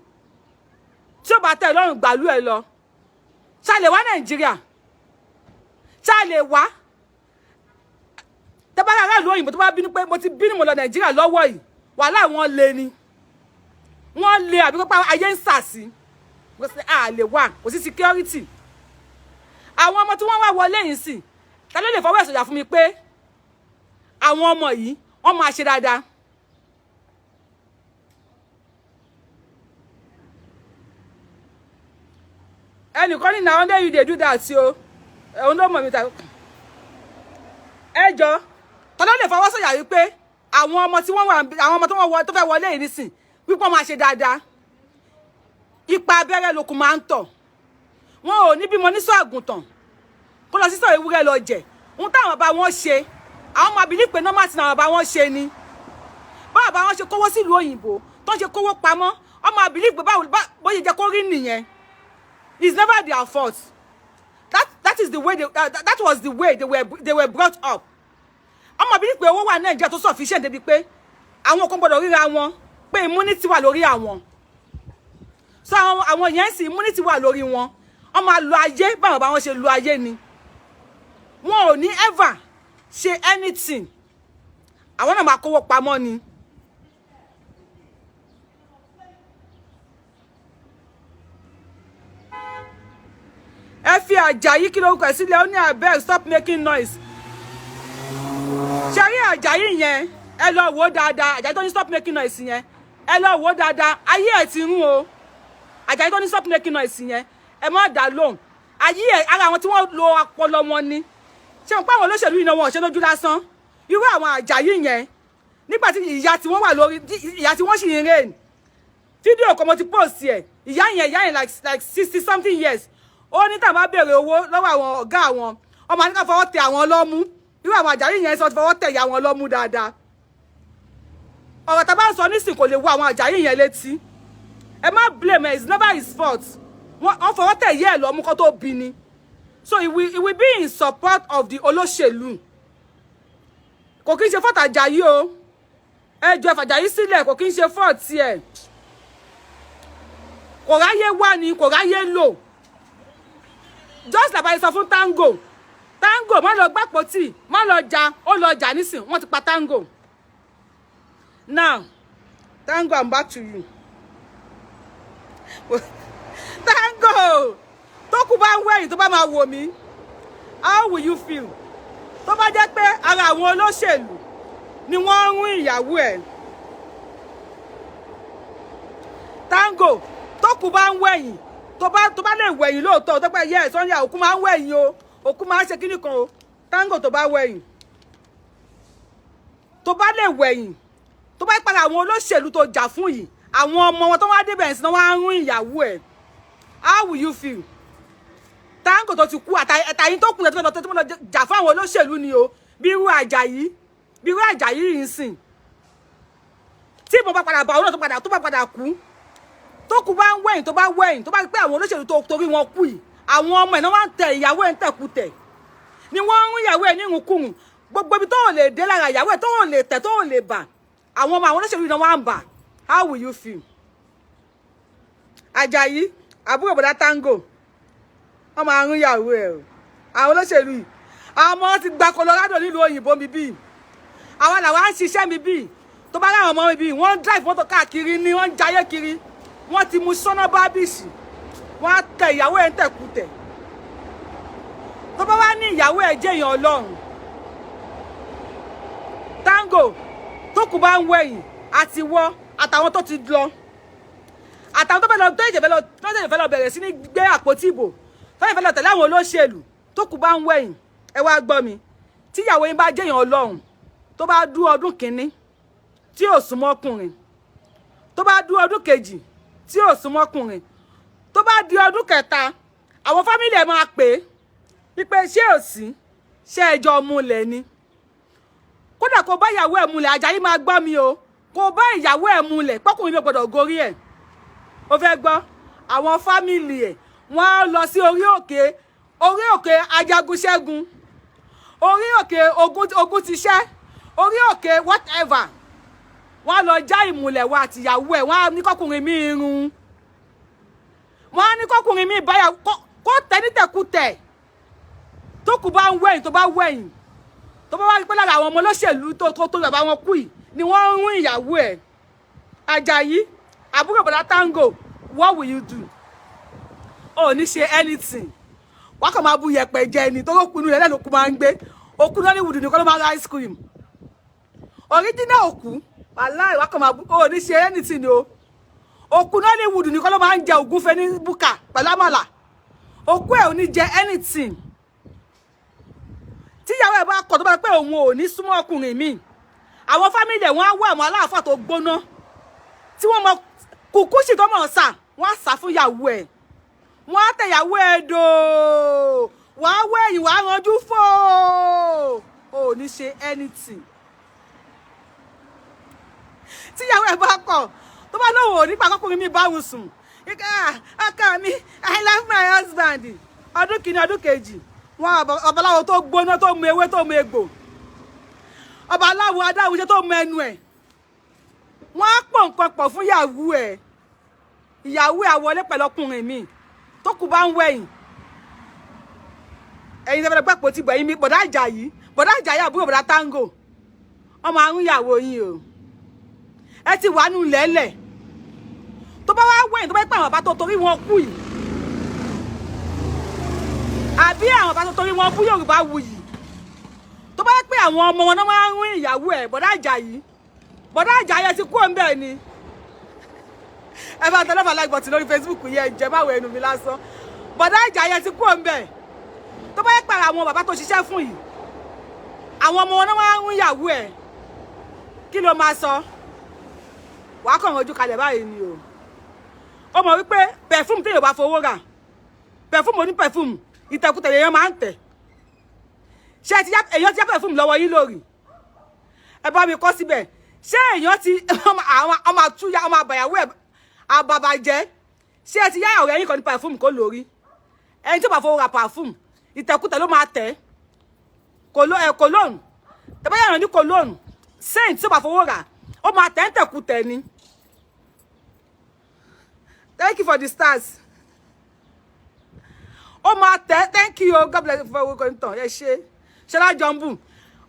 S1: Tí ó bá tẹ́ lọ́rùn, gbàlú ẹ lọ. Ṣá lè wá Nàìjíríà? Ṣá lè wá? Tẹ́ bá aráàlú òyìnbó tó bá bínú pé mo ti bínú, mo lọ Nàìjíríà lọ́wọ́ yìí, wàhálà wọn lé ni, wọ́n lé àbí kópa ayé ń sà sí a lè wà, kò sí security. Àwọn ọmọ tí wọ́n wá wọlé yìí sì, ta ló lè fọwọ́ ẹ̀ sọ̀yà fún mi pé àwọn ọmọ yìí, wọ́n máa ṣe dáadáa? Ẹnìkan ní na only you dey do that o. Òun ló mọ̀ mi ta. Ẹ jọ, ta ló lè fọwọ́ sọ̀yà wípé àwọn ọmọ tí wọ́n wà, àwọn ọmọ tó fẹ́ wọlé yìí nísìn, wípé wọ́n máa ṣe dáadáa? Ipa abẹ́rẹ́ lókun máa ń tọ̀. Wọn ò ní bímọ nísọ̀ àgùntàn kó lọ sísọ ewúrẹ́ lọ jẹ. Ohun táwọn bàbá wọn ṣe, àwọn ọmọ àbílí pé normal tí àwọn bàbá wọn ṣe ni. Báwọn bàbá wọn ṣe kówó sílùú òyìnbó, tó ń ṣe kówó pamọ́, ọmọ àbílí pé báwo bó ṣe jẹ́ kó rí nìyẹn. It's never their fault. That is the way they, that was the way they were brought up. Ọmọ àbílí pé owó wà Nàìjíríà tó sufficient débi pé àwọn kan gbọ́dọ̀ ríra wọn pé immunity wà lórí àwọn. So àwọn yẹn sì, immunity wà lórí wọn. Wọ́n máa lo ayé báwọn bá wọn ṣe lo ayé ni. Wọn ò ní ever ṣe anything. Àwọn náà máa kówó pamọ́ ni. Ẹ fi Àjàyí, kí lórúkọ ẹ sílẹ̀. Ó ní, "Abeg, stop making noise." Ṣe rí Àjàyí yẹn? Ẹ lọ wò ó dáadáa. Àjàyí tó ní "stop making noise" yẹn, ẹ lọ wò ó dáadáa. Ayé ẹ ti rún o. Àjàyí tó ní "stop making noise" yẹn, ẹ má dá lóhùn. Ayé ẹ, ara àwọn tí wọ́n lo ọpọlọ wọn ni. Ṣé wọn pé àwọn olóṣèlú yìí náà, wọn ò ṣe lójú lásán? Irú àwọn Àjàyí yẹn, nígbà tí ìyá tí wọ́n wà lórí, ìyá tí wọ́n sì ń reign, fídíò kan mo ti post ẹ̀. Ìyá yẹn like 60 something years, ó ní tàbá béèrè owó lọ́wọ́ àwọn ọ̀gá àwọn ọmọ àníkà fọwọ́ tẹ àwọn lọ́mú. Irú àwọn Àjàyí yẹn sọ ti fọwọ́ tẹ ìyá wọn lọ́mú dáadáa. Ọ̀rọ̀ tá a bá ń sọ nísìn kò lè wo àwọn Àjàyí yẹn létí. Ẹ má blame ẹ, it's never his fault. Wọ́n fọwọ́ tẹ̀ yẹ́ ẹ̀ lọ́mú kó tó bí ni. So he will be in support of the olóṣèlú. Kò kí n ṣe fault Àjàyí o. Ẹ jọ, ẹ fàjàyí sílẹ̀, kò kí n ṣe fault ẹ̀. Kò ráyé wá ni, kò ráyé lò. Just like I sọ fún Tango, Tango, má lọ gbàpótì, má lọ jà. Ó lọ jà nísìn, wọ́n ti pa Tango. Now Tango, I'm back to you. Tango, tó kú bá ń wẹ̀yìn, tó bá máa wò mí, how will you feel tó bá jẹ́ pé ara àwọn olóṣèlú ni wọ́n ń rún ìyàwó ẹ̀? Tango, tó kú bá ń wẹ̀yìn, tó bá lè wẹ̀yìn lóòótọ́, tó pẹ́ yẹ ẹ̀ sọ́njà, òkú máa ń wẹ̀yìn o, òkú máa ń ṣe kíní kan o. Tango, tó bá wẹ̀yìn, tó bá lè wẹ̀yìn, tó bá padà àwọn olóṣèlú tó jà fún yìí, àwọn ọmọ wọn tó wá débẹ̀ sí náà wá ń rún ìyàwó ẹ̀, how will you feel? Tango tó ti kú, àtàyín tó kù tó fẹ́ lọ, tó fẹ́ lọ jà fún àwọn olóṣèlú ni o. Bí irú Àjàyí yìí ń sìn, tí ìbọn bá padà bá òun náà, tó padà, tó bá padà kú, tó kú bá ń wẹ̀yìn, tó bá wẹ̀yìn, tó bá pẹ́ àwọn olóṣèlú tó torí wọn kú yìí, àwọn ọmọ ẹ̀ náà wá ń tẹ ìyàwó ẹ̀ ń tẹ̀kùtẹ̀ ni, wọ́n ń rún ìyàwó ẹ̀ ní ìrùnkùrùn, gbogbo ibi tó ò lè dé lára ìyàwó ẹ̀, tó ò lè tẹ̀, tó ò lè bà, àwọn ọmọ àwọn olóṣèlú náà wá ń bà, how will you feel? Àjàyí, àbúrò bọ̀dá Tango, wọ́n máa rún ìyàwó ẹ̀ o. Àwọn olóṣèlú yìí, àwọn ọmọ ti gba Colorado nílùú òyìnbó mi bíi àwọn làwọn á ń ṣiṣẹ́ mi bíi tó bá láwọn ọmọ mi bíi wọ́n ń drive mọ́tò káàkiri ni, wọ́n ń jayé kiri, wọ́n ti mu sọ́nà bábìsì, wọ́n á tẹ ìyàwó ẹ̀ ń tẹ̀kùtẹ̀. Tó bá wá ní ìyàwó ẹ̀ jẹ́ èèyàn Ọlọ́run, Tango, tó kù bá ń wẹ̀yìn, àti wọ́ àtàwọn tó ti lọ, àtàwọn tó fẹ́ lọ, tó ìjẹ̀fẹ́ lọ, tó ìjẹ̀fẹ́ lọ bẹ̀rẹ̀ sí ní gbé àpótí ìbò, tó ìjẹ̀fẹ́ lọ tẹ̀lé àwọn olóṣèlú, tó kù bá ń wẹ̀yìn, ẹ wá gbọ́ mi, tíyàwó yín bá jẹ́yàn Ọlọ́run, tó bá dú ọdún kìíní tí ò súnmọ́ ọkùnrin, tó bá dú ọdún kejì tí ò súnmọ́ ọkùnrin, tó bá di ọdún kẹta, àwọn family ẹ̀ máa pè é wípé ṣé ò sí, ṣé ẹjọ́ múlẹ̀ ni? Kódà kó bá ìyàwó ẹ̀ múlẹ̀, Àjàyí máa gbọ́ mi o, kó bá ìyàwó ẹ̀ múlẹ̀ pọ́kùnrin mi ò gbọ́dọ̀ gorí ẹ̀. Ó fẹ́ gbọ́, àwọn family ẹ̀ wọ́n á lọ sí orí òkè, orí òkè Ajagunṣẹ́gun, orí òkè ogun ti ṣẹ́, orí òkè whatever, wọ́n á lọ já ìmùlẹ̀ wa àtìyàwó ẹ̀. Wọ́n á ní kọ́kùnrin mi irun, wọ́n á ní kọ́kùnrin mi báyà kó tẹ́ nítẹ̀kùtẹ̀. Tó kù bá ń wẹ̀yìn, tó bá wẹ̀yìn, tó bá wá rí pé lára àwọn ọmọ olóṣèlú tó bàbá wọn kú yìí ni wọ́n ń rún ìyàwó ẹ̀, Àjàyí, àbúrò bọ̀dá Tango, what will you do? Ò ní ṣe anything. Wọ́n kàn máa bu yẹ̀pẹ̀ jẹ ni tó kú inú rẹ̀ lẹ́nu kú máa ń gbé òkú Nollywood nìkan ló máa ra ice cream original òkú. Wàláì, wọ́n kàn máa bu, ò ní ṣe anything o. Òkú Nollywood nìkan ló máa ń jẹ ògúnfe ní búkà pẹ̀lú àmàlà. Òkú ẹ̀ ò ní jẹ anything. Tíyàwó ẹ̀ bá kọ̀, tó bá pé òun ò ní súnmọ́ ọkùnrin míì, àwọn family ẹ̀ wọ́n á wá àwọn aláàfáà tó gbóná tí wọ́n mọ kùkúṣì tó mọ̀ sà, wọ́n á sà fún ìyàwó ẹ̀, wọ́n á tẹ̀yàwó ẹ̀ dò, wàá wẹ̀yìn, wàá ranjú fò, ò ní ṣe anything. Tíyàwó ẹ̀ bá kọ̀, tó bá lóun ò nípa kọkùnrin mi bá òun sùn, ọkọ mi, I love my husband, ọdún kìíní, ọdún kejì, wọn babaláwo tó gbóná, tó mu ewé, tó mu egbò, babaláwo adáhunṣe tó mu ẹnu ẹ̀, wọ́n á pọ̀ nǹkan pọ̀ fún ìyàwó ẹ̀. Ìyàwó ẹ̀ àwọlé pẹ̀lú ọkùnrin mi. Tó kù bá ń wẹ̀yìn, ẹ̀yin tẹ́fẹ́ gbàpò tí bọ̀, ẹ̀yin mi bọ̀dá Àjàyí, bọ̀dá Àjàyí, àbúrò bọ̀dá Tango, ọmọ àrùn ìyàwó yín o. Ẹ ti wà nù lẹ́lẹ̀. Tó bá wá wẹ̀yìn, tó bá pẹ́ àwọn bàbá tó torí wọn kú yìí, àbí àwọn bàbá tó torí wọn bú Yorùbá wuyì, tó bá pẹ́ àwọn ọmọ wọn náà máa ń rún ìyàwó ẹ̀, bọ̀dá Àjàyí, bọ̀dá Àjàyí, ẹ ti kú òun bẹ́ẹ̀ ni. Ẹ bá tẹ lọ́fà like button lórí Facebook yẹn, jẹ́ báwo ẹnu mi lásán. Bọ̀dá Àjàyí, ẹ ti kú òun bẹ́ẹ̀. Tó bá yẹ pé àwọn bàbá tó ṣiṣẹ́ fún yìí, àwọn ọmọ wọn náà máa ń rún ìyàwó ẹ̀, kí ló máa sọ? Wàá kàn ojú kalẹ̀ báyìí ni o. Ó mọ̀ wípé perfume téèyàn bá fowó rà, perfume oní perfume, ìtẹ̀kùtẹ̀ èèyàn máa ń tẹ̀. Ṣé èèyàn ti yá perfume lọ́wọ́ yín lórí? Ẹ bá mi kọ́ síbẹ̀. Ṣé èèyàn ti àwọn ọmọ àtúnyà, ọmọ àbàyàwó ẹ̀, Àbàbàjẹ́, ṣé ẹ ti yá ọ̀rẹ́ yín kan ní perfume kó lórí? Ẹni tó bá fowó ra perfume, ìtẹ̀kùtẹ̀ ló máa tẹ̀. Ẹ cologne, tẹ́bá yàrá ní cologne, scent, tó bá fowó rà, ó máa tẹ̀ ń tẹ̀kùtẹ̀ ni. Thank you for the stars. Ó máa tẹ̀. Thank you o, God bless you for orúkọ ìtàn. Ẹ ṣe ṣọlá jọmbù.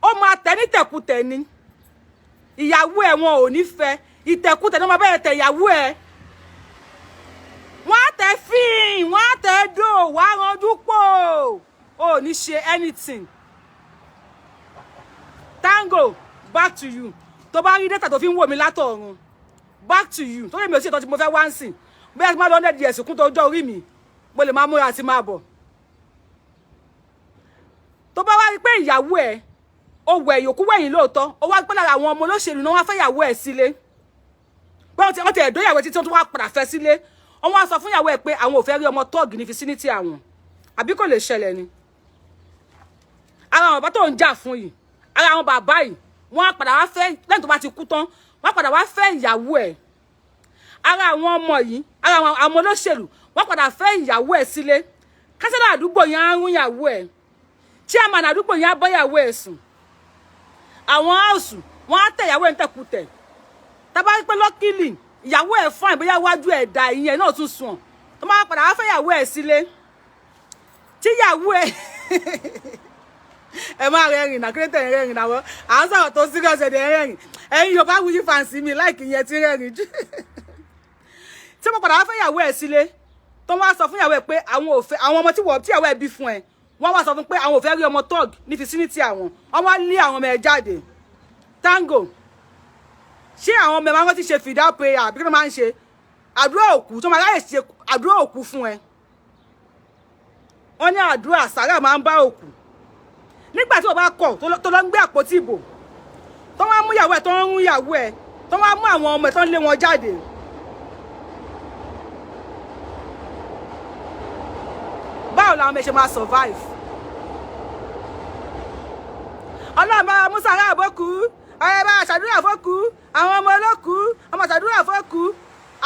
S1: Ó máa tẹ̀ ní tẹ̀kùtẹ̀ ni. Ìyàwó ẹ̀, wọn ò ní fẹ́. Ìtẹ̀kùtẹ̀ ní wọ́n máa bẹ̀rẹ̀ tẹ̀ ìyàwó ẹ̀. Wọ́n á tẹ̀ fíìn, wọ́n á tẹ̀ dò, wọ́n á ranjú pò, ò ní ṣe anything. Tango, back to you. Tó bá rí data tó fi ń wò mí látọ̀run, back to you. Tó lè mi ò sí ìtọ́jú, mo fẹ́ wá ń sìn. Bóyá tí máa lọ 100 years kún tó ọjọ́ orí mi, mo lè máa múra àti máa bọ̀. Tó bá wá rí pé ìyàwó ẹ̀, ó wẹ̀ yòókù wẹ̀yìn lóòótọ́, ó wá pẹ́ lára àwọn ọmọ olóṣèlú náà, wọ́n fẹ́ ìyàwó ẹ̀ sílé, pé wọ́n ti ẹ̀dọ́ ìyàwó títí, wọ́n tún wá padà fẹ́ sílé. Wọ́n wá sọ fún ìyàwó ẹ̀ pé àwọn ò fẹ́ rí ọmọ tọ́ọ̀gì ní vicinity àwọn. Àbí kò lè ṣẹlẹ̀ ni? Ara àwọn bàbá tó ń jà fún yìí, ara àwọn bàbá yìí, wọ́n á padà wá fẹ́ lẹ́yìn tó bá ti kú tán, wọ́n á padà wá fẹ́ ìyàwó ẹ̀. Ara àwọn ọmọ yìí, ara àwọn olóṣèlú, wọ́n padà fẹ́ ìyàwó ẹ̀ sílé. Kánsílọ̀ àdúgbò yẹn á rún ìyàwó ẹ̀, chairman àdúgbò yẹn á bọ́ ìyàwó ẹ̀ sùn, àwọn house, wọ́n á tẹ̀ ìyàwó ẹ̀ ń tẹ̀kùtẹ̀. Tábà rí pé luckily ìyàwó ẹ̀ fún àìbóyá iwájú ẹ̀ da, ìyẹn náà tún sùn, tó máa padà wá fẹ́ ìyàwó ẹ̀ sílé, tíyàwó ẹ̀, ẹ máa rẹ́rìn náà. Kí ló tẹ̀ ń rẹ́rìn náà? Wọ́n à ń sọ̀rọ̀ tó serious, ẹ̀ dẹ̀ rẹ́rìn. Ẹ̀yin Yorùbá Wuyi fans mi, láìkì yẹn ti rẹ́rìn jù. Tí wọ́n padà wá fẹ́ ìyàwó ẹ̀ sílé, tó wá sọ fún ìyàwó ẹ̀ pé àwọn ò fẹ́ àwọn ọmọ tí wọ́n tíyàwó ẹ̀ bí fún ẹ, wọ́n wá sọ fún pé àwọn ò fẹ́ rí ọmọ thug ní vicinity àwọn, wọ́n wá lé àwọn ọmọ ẹ̀ jáde. Tango, ṣé àwọn ọmọ ẹ̀ máa ń rántí ṣe fìdá prayer, àbí kí ló máa ń ṣe àdúrà òkú tó máa ráyè ṣe àdúrà òkú fún ẹ? Wọ́n ní àdúrà sàrà máa ń bá òkú nígbà tí wọ́n bá kọ̀ tó lọ ń gbé àpótí ìbò, tó wá mú ìyàwó ẹ̀, tó ń rún ìyàwó ẹ̀, tó wá mú àwọn ọmọ ẹ̀, tó ń lé wọn jáde. Báwo làwọn ọmọ ẹ̀ ṣe máa survive? Ọlọ́run bá musa aráàbòkú, ọ̀rẹ́ bá ṣàdúrà fókú, àwọn ọmọ olókú, ọmọ ṣàdúrà fókú,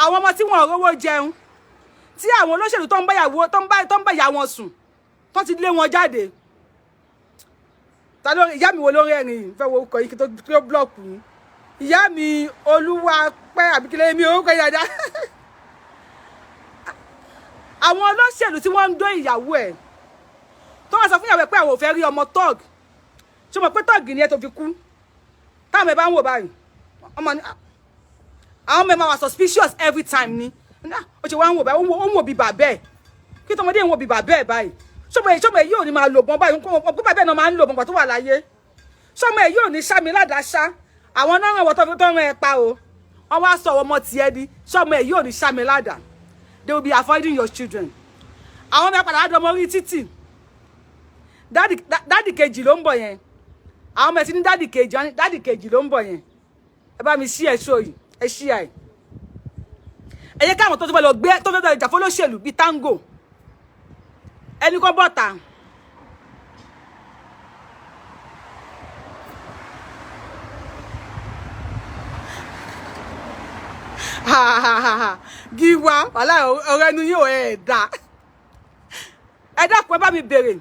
S1: àwọn ọmọ tí wọn ò rówó jẹun, tí àwọn olóṣèlú tó ń bá ìyàwó tó ń bá ìyá wọn sùn, tó ti lé wọn jáde. Ta ló, ìyá mi wo ló rẹ́rìn yìí? Fẹ́ wo orúkọ yìí kí tó block yín. Ìyá mi olúwa pẹ́ àbíkílẹ̀ mi orúkọ yìí dáadáa. Àwọn olóṣèlú tí wọ́n ń dó ìyàwó ẹ̀, tó wọ́n sọ fún ìyàwó ẹ̀ pé àwọn ò fẹ́ rí ọmọ thug. Ṣé o mọ̀ pé thug ni ẹ tó fi kú? Táwọn ẹ bá ń wò báyìí, ọmọ ni àwọn ọmọ ẹ máa wà suspicious every time ni. Ó ṣe wá ń wò báyìí, ó ń wò bí bàbá ẹ̀, kí tọmọdé ń wò bí bàbá ẹ̀ báyìí. Ṣọmọ ẹ̀, ṣọmọ ẹ̀ yóò ní máa lò bọ́n báyìí, pé bàbá ẹ̀ náà máa ń lò bọ́n tó wà láyé. Ṣọmọ ẹ̀ yóò ní sámi ládàá ṣá? Àwọn náà ràn wọ́n tó fi tó ràn ẹ pa o. Wọ́n wá sọ ọmọ tiẹ̀ di ṣọmọ ẹ̀ yóò ní sámi ládàá. They will be avoiding your children. Àwọn ọmọ ẹ̀ padà wá dọmọ orí títì. Daddy kejì ló ń bọ̀ yẹn. Àwọn ọmọ ẹ̀ ti ní daddy kejì, wọ́n ní daddy kejì ló ń bọ̀ yẹn. Ẹ bá mi ṣí ẹ ṣó yìí, ẹ ṣí ẹ. Ẹ yẹ káwọn tó tó fẹ́ lọ gbé, tó fẹ́ lọ jà fọlọ́ṣèlú bíi Tango, ẹni kọ́ bọ́ta. Gíwá wàhálà, ọ̀rọ̀ ẹnu yóò ẹ̀ dá. Ẹ dákun, ẹ bá mi bèrè.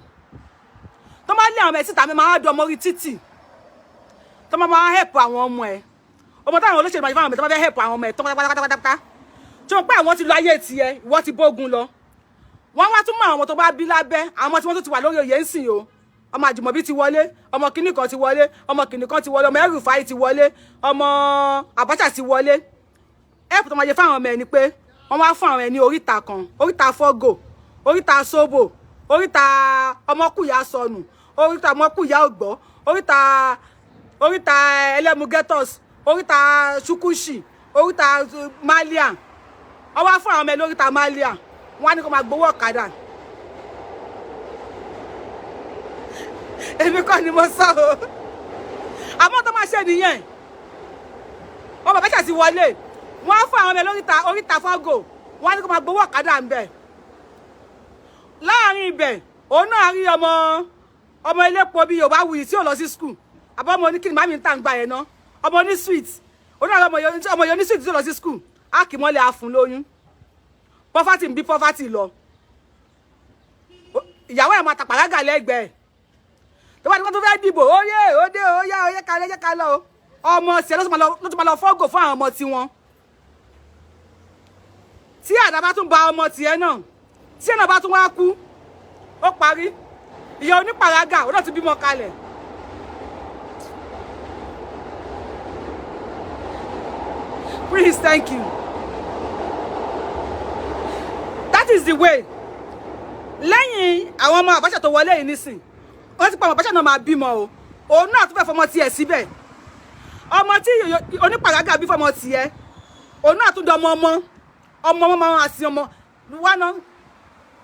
S1: Tó máa lé àwọn ọmọ ẹ síta, mi máa dán ọmọ orí títì, tó máa máa help àwọn ọmọ ẹ, ọmọ táwọn olóṣèlú máa ṣe fáwọn ọmọ ẹ, tó máa fẹ́ help àwọn ọmọ ẹ tó pátápátápátá, tí wọ́n pé àwọn ti lọ ayé tiẹ̀, ìwọ ti bógun lọ. Wọ́n wá tún mọ àwọn ọmọ tó bá bí lábẹ́, àwọn ọmọ tí wọ́n tún ti wà lórí oyè ń sìn o. Ọmọ Àjùmọ̀bí ti wọlé, ọmọ kìnnì kan ti wọlé, ọmọ kìnnì kan ti wọlé, ọmọ El-Rufai ti wọlé, ọmọ Abacha ti wọlé. Help tó máa ṣe fáwọn ọmọ ẹ ni pé wọ́n wá fún àwọn ẹ ní oríta kan, oríta fọ́gò, oríta sóbò, oríta ọmọkùyà sọnù, oríta ọmọkùyà ògbọ́, oríta ẹlẹ́mu ghettos, oríta ṣukushi, oríta malia. Wọ́n wá fún àwọn ọmọ ẹ lóríta malia, wọ́n á ní kó máa gbowó ọ̀kadà. Èmi kọ́ ni mo sọ o, àmọ́ tó máa ṣe nìyẹn. Wọ́n bàbá ṣàti wọlé, wọ́n á fún àwọn ọmọ ẹ lóríta, oríta fọ́gò, wọ́n á ní kó máa gbowó ọ̀kadà ń bẹ̀. Láàrin ibẹ̀, òun náà rí ọmọ ọmọ elépo bíi Yorùbá Wuyì tí ò lọ sí school, àbọ̀ ọmọ oníkìní màmí ń tà ń gba yẹn ná, ọmọ oní sweet, òun náà rí ọmọ yẹn oní sweet tí ò lọ sí school. Á kì mọ́lẹ̀, á fún lóyún. Poverty ń bí poverty lọ. Ìyàwó ẹ̀ máa tàpàlágà lẹ́gbẹ̀ẹ́. Tó bá ti kó tó fẹ́ dìbò, ó yé, ó dé, ó yá, ó yẹ ká lẹ́jẹ́ ká lọ o. Ọmọ tiẹ̀ ló tún máa lọ fọ́gò fún àwọn ọmọ tiwọn. Tí àdá bá tún ba ọmọ tiẹ̀ náà, tí ẹ̀ náà bá tún wá kú, ó parí. Ìyá onípàrágà ó náà ti bímọ kalẹ̀. Please, thank you. That is the way. Lẹ́yìn àwọn ọmọ Abacha tó wọlé yìí nísìn, wọ́n ti pa, ọmọ Abacha náà máa bímọ o. Òun náà tún fẹ́ fọmọ tiẹ̀ síbẹ̀. Ọmọ tí onípàrágà bí fọmọ tiẹ̀, òun náà tún dọmọ ọmọ ọmọ ọmọ máa sin ọmọ wá ná.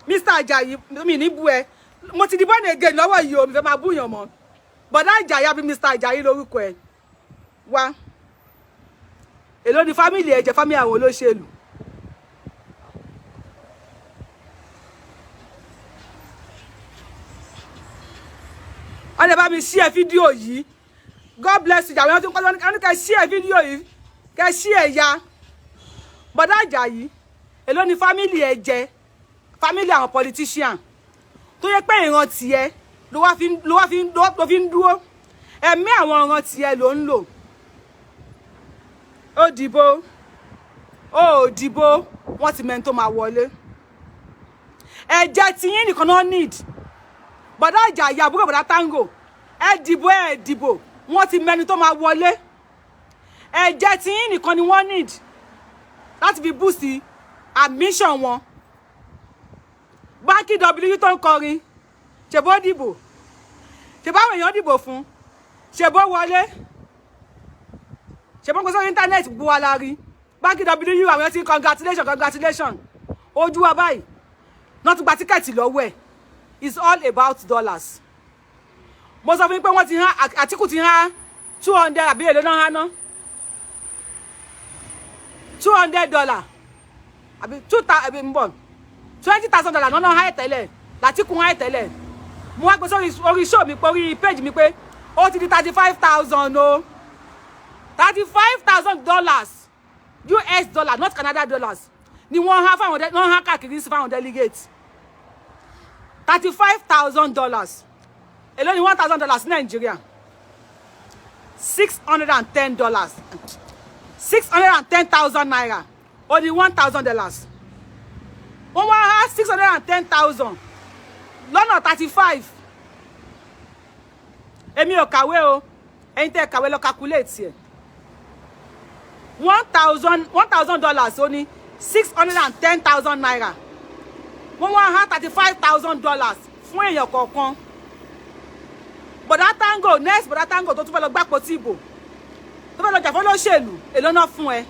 S1: Mr. Ajayi, mi ní bú ẹ. Mo ti di born again lọ́wọ́ yìí o, mi fẹ́ máa búyàn mọ́. Bọ̀dá Ajayi àbí Mr. Ajayi lórúkọ ẹ wá. Èló ni family ẹ jẹ́? Family àwọn olóṣèlú. Wọ́n lè bá mi share fídíò yìí. God bless you. Àwọn tó ń kọ́ ọ́n ní kẹ́ share fídíò yìí, kẹ́ share ya. Bọ̀dá Àjàyí, èló ni family ẹ jẹ́? Family àwọn politician tó yẹ pé ìran tiẹ̀ ló wá fi ń dúró, ẹ̀mí àwọn ìran tiẹ̀ ló ń lò. Ó dìbò, ó dìbò, wọ́n ti mẹ́ni tó máa wọlé. Ẹ̀jẹ̀ tiyín nìkan náà need. Bọ̀dá Àjàyí, àbúrò bọ̀dá Tango, ẹ dìbò, ẹ dìbò, wọ́n ti mẹ́ni tó máa wọlé. Ẹ̀jẹ̀ tiyín nìkan ni wọ́n need láti fi boost admission wọn. Báńkì W tó ń kọrin, ṣèbó dìbò, ṣèbó àwọn èèyàn dìbò fún, ṣèbó wọlé, ṣèbó ń kó sórí internet, gbogbo wa la rí. Báńkì W, àwọn èèyàn ti congratulation, congratulation. Ojú wa báyìí náà tún gba ticket lọ́wọ́ ẹ̀. It's all about dollars. Mo sọ fún yín pé wọ́n ti hán Àtíkù, ti hán 200 àbí èlò náà hán ná, $200 àbí two ta àbí ń bọ̀, $20,000 náà hán tẹ́lẹ̀, l'Àtíkù hán tẹ́lẹ̀. Mo wá gbé sórí orí show mi pé, orí page mi pé ó ti di 35,000 o. $35,000, US dollar, not Canada dollars, ni wọ́n há fáwọn, wọ́n há káàkiri sí fáwọn delegates. $35,000. Èló ni $1,000 ní Nàìjíríà? $610, ₦610,000 ó ní $1,000. Wọ́n wá há 610,000 lọ́nà 35. Èmi ò kàwé o, ẹ̀yin tẹ́ ẹ kàwé, lọ calculate ẹ̀. One thousand, $1,000 ó ní ₦610,000. Wọ́n wá há $35,000 fún èèyàn kọ̀ọ̀kan. Bọ̀dá Tango next, bọ̀dá Tango tó tún fẹ́ lọ gbàpò tí ìbò, tó fẹ́ lọ jà fún olóṣèlú, èló náà fún ẹ?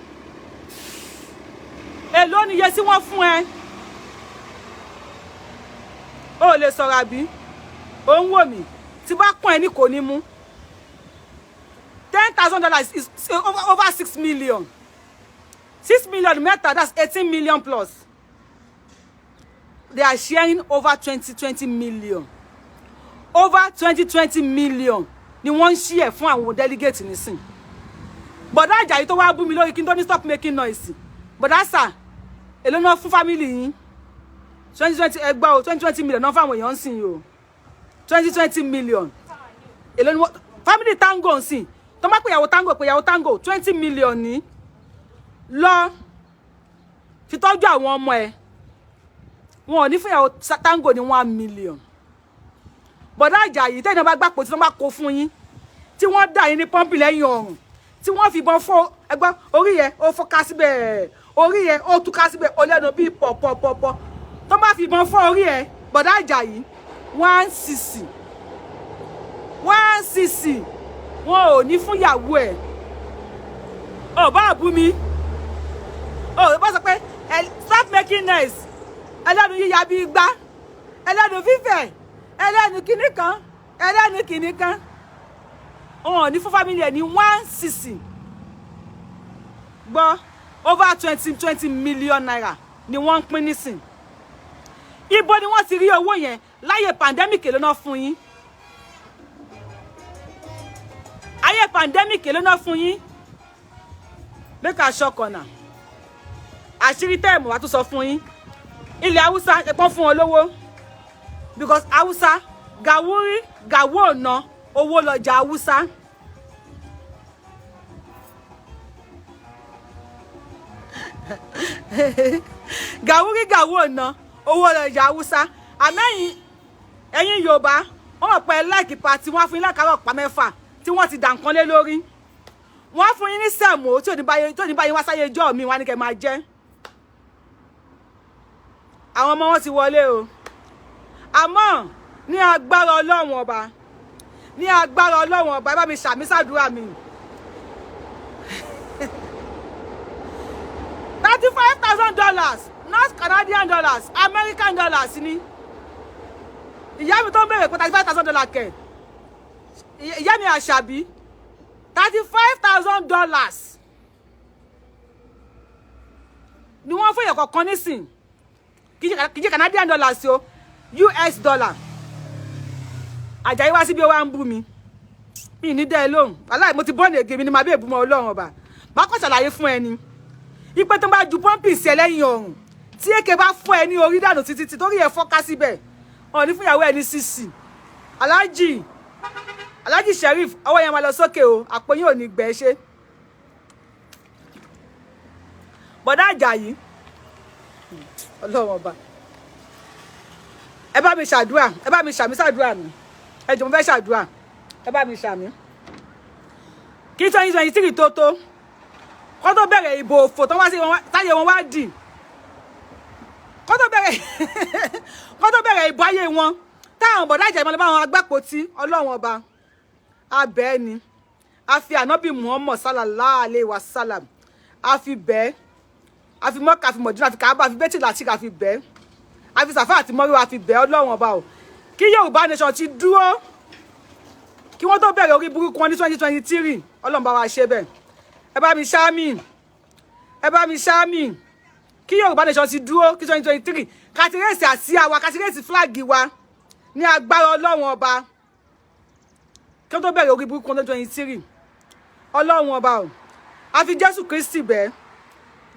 S1: Èló ni iye tí wọ́n fún ẹ? O lè sọ̀rọ̀ àbí ò ń wò mí? Tí bá kún ẹ ní kò ní mú. $10,000 is over 6 million. 6 million mẹ́ta, that's 18 million plus. They are sharing over twenty twenty million. Over twenty twenty million ni wọ́n ń share fún àwọn delegate nísìn. Bọ̀dá Àjàyí tó wá bú mi lórí kí n tó ní stop making noise, bọ̀dá sà, èló náà fún family yín? Twenty twenty ẹgbàá o, 20 20 million náà fáwọn èèyàn ń sìn yìí o. 20 20 million, èló ni wọ́n family Tango ń sìn? Tó má pè ìyàwó Tango, pè ìyàwó Tango, 20 million ní lọ fi tọ́jú àwọn ọmọ ẹ̀. Wọn ò ní fún ìyàwó Tango ní 1 million. Bọ̀dá Àjàyí, tẹ́yìn náà bá gbàpò tí wọ́n bá kó fún yín, tí wọ́n dà yín ní pọ́ǹpì lẹ́yìn ọrùn, tí wọ́n fi ìbọn fọ́ ẹgbọ́n orí yẹn, ó fọ́ká síbẹ̀, orí yẹn ó túká síbẹ̀, ó lẹ́nu bíi pọ̀pọ̀pọ̀pọ̀. Tó bá fi ìbọn fọ́ orí ẹ̀, bọ̀dá Àjàyí, one sixty, one sixty, wọn ò ní fún ìyàwó ẹ̀. Ò bá bú mi, ò bá sọ pé stop making noise. Ẹlẹ́nu yíya bíi igbá, ẹlẹ́nu fífẹ̀, ẹlẹ́nu kìíní kan, ẹlẹ́nu kìíní kan, wọn ò ní fún family ẹ̀ ní one sixty. Gbọ́, over 20 20 million naira ni wọ́n ń pín nísìn. Ibo ni wọ́n ti rí owó yẹn? Láyé pandemic, èló náà fún yín? Ayé pandemic, èló náà fún yín? Make I shock una. Àṣírí tẹ́ẹ̀mù wa tún sọ fún yín, ilẹ̀ Haúsá ẹ̀pọ́n fún wọn lówó, because Haúsá gàwúrí gàwó ọ̀nà owó lọ́jà Haúsá. Gàwúrí gàwó ọ̀nà owó lọ́jà Haúsá. Àmẹ́yìn ẹ̀yin Yorùbá, wọ́n mọ̀ pé like party, wọ́n á fún yín lákàrọ̀ ọ̀pá mẹ́fà tí wọ́n ti dà nǹkan lé lórí. Wọ́n á fún yín ní sẹ̀mó tí ò ní báyìí wá sáyé ijọ́ mi, wọ́n á ní kẹ́ máa jẹ́. Àwọn ọmọ wọn ti wọlé o. Àmọ́ ní agbára Ọlọ́run ọba, ní agbára Ọlọ́run ọba, ẹ bá mi ṣàmì sàdúrà mi. $35,000, not Canadian dollars, American dollars ni. Ìyá mi tó ń béèrè pé $35,000 kẹ̀, ìyá mi Àṣàbí, $35,000 ni wọ́n fún èèyàn kọ̀ọ̀kan nísìn. Kì í ṣe Canadian dollars o, US dollar. Àjàyí wá síbi ó wá ń bú mi, mi ní dẹ́ ẹ lóhùn. Aláì mo ti bọ́ọ̀nì ègè mi ni màá bí èbúmọ Ọlọ́run ọba. Má kàn ṣàlàyé fún ẹni ipe tó bá ju pọ́ǹpì sí ẹ lẹ́yìn ọrùn, tí èké bá fọ́ ẹ ní orí dànù títí tí torí ẹ fọ́ká síbẹ̀, ọ̀ ní fúnyàwó ẹ ní sísì. Aláàjì, Aláàjì Sheriff, ọwọ́ yẹn máa lọ sókè o, àpò yín ò ní gbẹ ṣe. Bọ̀dá Àjàyí, Ọlọ́run ọba, ẹ bá mi ṣàdúrà, ẹ bá mi ṣàmì ṣàdúrà mi. Ẹ jọ̀ọ́, mo fẹ́ ṣàdúrà, ẹ bá mi ṣàmì kí 2023 tó tó, kó tó bẹ̀rẹ̀ ìbò òfò tó wá sí táyé wọn wá dì, kó tó bẹ̀rẹ̀, kó tó bẹ̀rẹ̀ ìbò ayé wọn, táwọn bọ̀dá Àjàyí máa lọ bá wọn agbápótí. Ọlọ́run ọba, abẹ́ ni a fi ànábì Muhammad sallallahu alayhi wa sallam, a fi bẹ́ẹ̀, a fi Mọ́kà, a fi Mọ̀dínà, a fi Kàábà, a fi Bẹ́tìlá àti a fi bẹ́ẹ̀, a fi Sàfà àti Mọ́ríwá, a fi bẹ́ẹ̀. Ọlọ́run ọba o, kí Yorùbá nation ti dúró kí wọ́n tó bẹ̀rẹ̀ orí burúkú wọn ní 2023. Ọlọ́run bá wa ṣe bẹ́ẹ̀. Ẹ bá mi ṣáàmì, ẹ bá mi ṣáàmì kí Yorùbá nation ti dúró kí 2023 kàtírèsì àsíá wa, kàtírèsì fúláàgì wa ní agbára Ọlọ́run ọba, kí wọ́n tó bẹ̀rẹ̀ orí burúkú wọn ní 2023. Ọlọ́run ọba o, a fi Jésù Kristi bẹ́ẹ̀,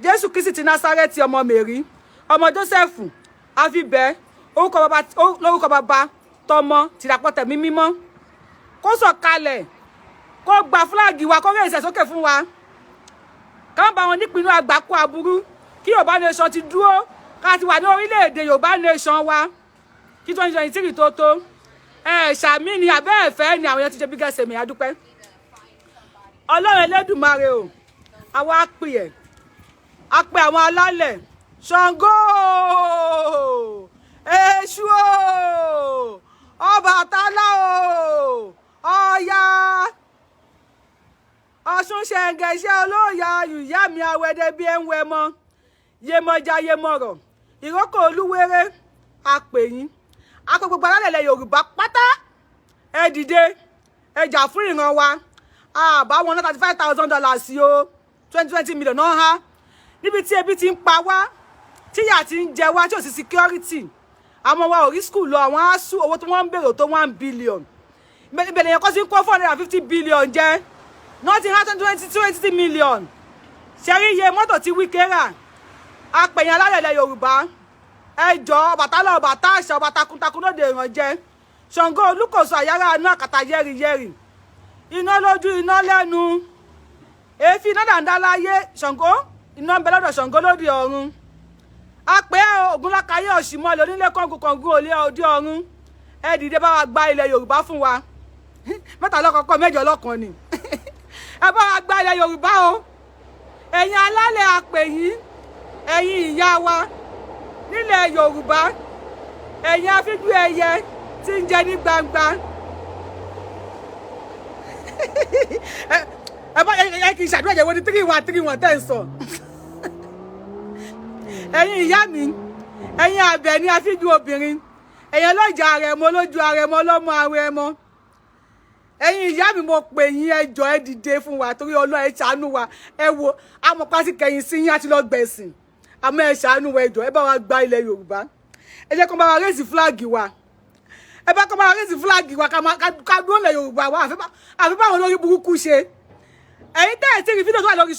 S1: Jésù Kristi ti Násárẹ́tì, ọmọ Mèrí, ọmọ Jósẹ́fù, a fi bẹ́ẹ̀ orúkọ bàbá, lórúkọ bàbá, tọmọ, tìdàpọ̀tẹ̀mí mímọ́, kó sọ̀kalẹ̀, kó gba fúláàgì wa, kó rẹ̀ ìṣẹ̀sókè fún wa, ká bá wọn nípinnu àgbákò aburú, kí Yorùbá nation ti dúró, ká ti wà ní orílẹ̀-èdè Yorùbá nation wa kí 2023 tó tó. Ẹ ṣàmì ni àbẹ́ ẹ̀fẹ́ ni àwọn èèyàn ti ṣe bí gẹ̀ẹ́sẹ̀ mi. Adúpẹ́ Ọlọ́run Ẹlẹ́dùmarè o. Àwa á pè ẹ́, á pè àwọn alálẹ̀, Ṣàngó, Èṣù o, Ọbàtálá o, Ọya, Ọ̀ṣun, ṣẹ̀ǹgẹ̀ṣẹ̀ olóòyà, ìyá mi awẹ́dẹ́ bí ẹ̀ ń wẹ mọ́, Yemọja, Yemọrọ̀, ìrókò olúwéré, a pè yín, a pè gbogbo alálẹ̀ Yorùbá pátá, ẹ dìde, ẹ jà fún ìran wa. Àbá wọn ná $35,000 o, 20 million náà há níbi tí ebi ti ń pa wá, tíyà ti ń jẹ wá, tí ò sí security, àwọn wa ò rí school lọ, àwọn asu owó tí wọ́n ń béèrè tó 1 billion, ìbẹ̀lẹ̀ yẹn kọ́ sí ń kó 450 billion jẹ́ náà ti há 20 million. Ṣẹ́rí iye mọ́tò tí Wike rà? Apẹ̀yìn alálẹ̀lẹ̀ Yorùbá, ẹ jọ, Ọbàtálá, ọba tá àṣà, ọba takuntakun lóde ìrànjẹ, Ṣàngó Olúkòso, àyàrá iná àkàtà yẹ́rìyẹ́rì, iná lójú, iná lẹ́nu, èéfín iná dàńdá láyé. Ṣàngó, iná ń bẹ lọ́dọ̀ Ṣàngó lóde ọ̀run. Apẹ́ Ògúnlákayé ọ̀ṣìmọ́lẹ̀ onílé kọ́ngùn kọ́ngùn òlé òde ọ̀run, ẹ dìde bá wa gba ilẹ̀ Yorùbá fún wa. Mẹ́ta lọ́kọ̀ọ́kọ́, mẹ́jọ lọ́kàn ni. Ẹ bá wa gba ilẹ̀ Yorùbá o. Ẹ̀yin alálẹ̀, apè yín, ẹ̀yin ìyá wa nílẹ̀ Yorùbá, ẹ̀yin afíjú ẹyẹ tí ń jẹ ní gbangba. Ẹ bá ẹ kì í ṣàdúrà jẹ́ wọ́n ní 3 1 3 1 tẹ́ ń sọ. Ẹ̀yin ìyá mi, ẹ̀yin àbẹ̀ ní afíjú obìnrin, ẹ̀yin ọlọ́jà àrẹ̀mọ, lójú àrẹ̀mọ, ọlọ́mọ àrẹ̀mọ, ẹ̀yin ìyá mi, mo pè yín, ẹ jọ̀ọ́, ẹ dìde fún wa torí Ọlọ́run, ẹ ṣàánú wa. Ẹ wo amọ̀pá sí kẹ̀yìn sí yín àti lọ gbẹ̀sìn, àmọ́ ẹ ṣàánú wa, ẹ jọ̀ọ́, ẹ bá wa gba ilẹ̀ Yorùbá. Ẹ jẹ́ kó bá wa raise flag wa, ẹ bá kó bá wa raise flag wa, ká dúró ilẹ̀ Yorùbá wa. Àfi báwọn olórí burúkú ṣe. Ẹ̀yin tẹ́ ẹ̀ tí rí fídíò tó wà lórí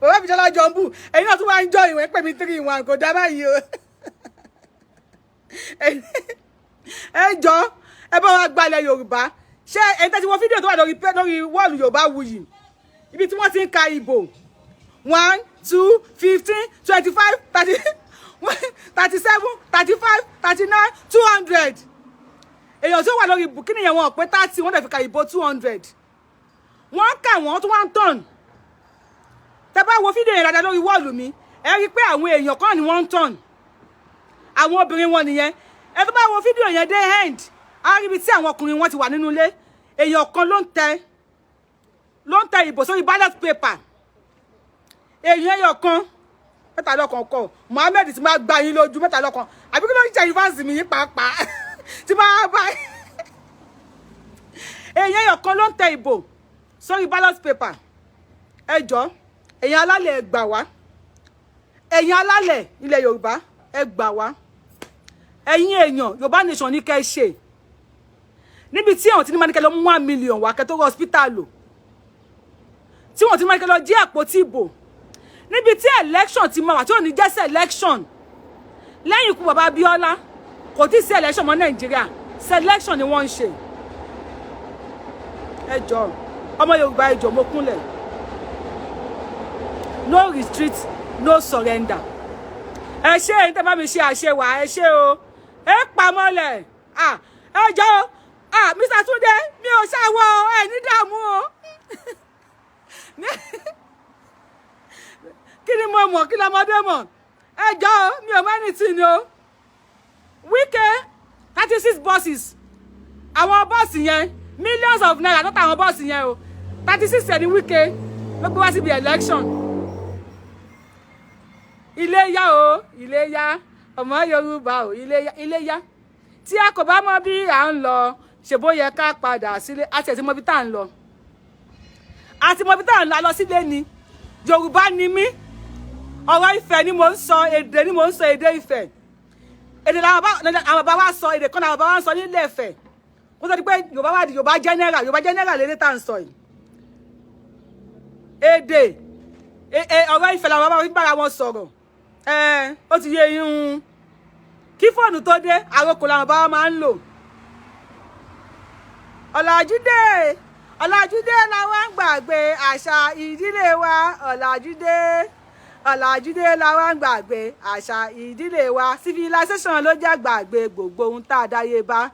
S1: Bàbá mi Ṣọlá Jọ̀ǹbù, ẹ̀yin náà tún wá ń jọ ìwé pè mí 3 in 1, kò dá báyìí o. Ẹ jọ, ẹ bá wa gbalẹ̀ Yorùbá. Ṣé ẹni tẹ́tí wo fídíò tó wà lórí wall Yorùbá Wuyì, ibi tí wọ́n ti ń ka ìbò 1, 2, 15, 25, 30, 37, 35, 39, 200 èèyàn tó wà lórí kíni yẹn, wọn pé 30, wọ́n dẹ̀ fi ka ìbò 200. Wọ́n kà wọ́n tó wá ń tàn. Tẹ́ bá wo fídíò yẹn dáadáa lórí wall mi, ẹ rí i pé àwọn èèyàn kan ni wọ́n ń tàn, àwọn obìnrin wọn nìyẹn. Ẹ tó bá wo fídíò yẹn dé end, á rí ibi tí àwọn ọkùnrin wọn ti wà nínú ilé. Èèyàn kan ló ń tẹ ìbò sórí ballot paper, èèyàn ẹyọ kan. Mẹ́ta lọ́kàn kọ Mohammed ti máa gba yín lójú. Mẹ́ta lọ́kàn àbí kí ló ń jẹ ìfáǹsì mi yín pàápàá tí máa bá? Èèyàn ẹyọ kan ló ń tẹ ìbò sórí ballot paper. Ẹ jọ, èèyàn alálẹ̀, ẹ gbà wá. Ẹ̀yin alálẹ̀ ilẹ̀ Yorùbá, ẹ gbà wá. Ẹ̀yin èèyàn, Yorùbá nation ní kẹ́ ẹ ṣe. Níbi tí àwọn tí ní máa ní kẹ́ lọ mú 1 million wá kẹ́ tó rọ hospital lò, tí wọ́n ti máa ní kẹ́ lọ jí àpótí ìbò, níbi tí election ti máa wà tí ò ní jẹ́ selection. Lẹ́yìn ikú bàbá Abíọ́lá, kò tí ì sí election mọ́ Nàìjíríà, selection ni wọ́n ń ṣe. Ẹ jọ̀ọ́, ọmọ Yorùbá, ẹ jọ̀ọ́, mo kúnlẹ̀. No retreat, no surrender. Ẹ ṣé, ẹ̀yin tẹ́ bá mi ṣe àṣewà, ẹ ṣé o. Ẹ pamọ́lẹ̀. Ẹ jọ̀ọ́, Mr. Túndé, mi ò ṣàwọ̀, ẹ ní dààmú o. Kí ni mo mọ̀? Kí lọmọdé mọ̀? Ẹ jọ̀ọ́, mi ò mọ̀ anything o. Wike, 36 buses, àwọn bọ́ọ̀sì yẹn, millions of naira tó ta àwọn bọ́ọ̀sì yẹn o. 36 ẹ̀ ní Wike ló gbé wá síbi election. Iléyá o, iléyá, ọmọ Yorùbá o, iléyá, iléyá. Tí a kò bá mọ bí à ń lọ, ṣèbó yẹ ká padà sílé. Àti ẹ̀ tí mọ bí tá à ń lọ, àti mọ bí tá à ń lọ lọ sílé ni. Yorùbá ni mí, ọ̀rọ̀ Ifẹ̀ ni mò ń sọ, èdè ni mò ń sọ, èdè Ifẹ̀. Èdè làwọn bàbá wa sọ, èdè kan làwọn bàbá wa ń sọ nílé Ifẹ̀ kó tó di pé Yorùbá wà di Yorùbá general. Yorùbá general lédè tá à ń sọ yìí. Èdè, ọ̀rọ̀ Ifẹ̀ làwọn bàbá wa fi bára wọn sọ̀rọ̀. Ó ti yé yín. Kí fóònù tó dé, àròkò làwọn bàbá wa máa ń lò. Ọ̀làjúdé, ọ̀làjúdé làwọn ń gbàgbé àṣà ìdílé wa. Ọ̀làjúdé, ọ̀làjúdé làwọn ń gbàgbé àṣà ìdílé wa. Civilization ló jẹ́ gbàgbé gbogbo ohun tá a dáyé bá.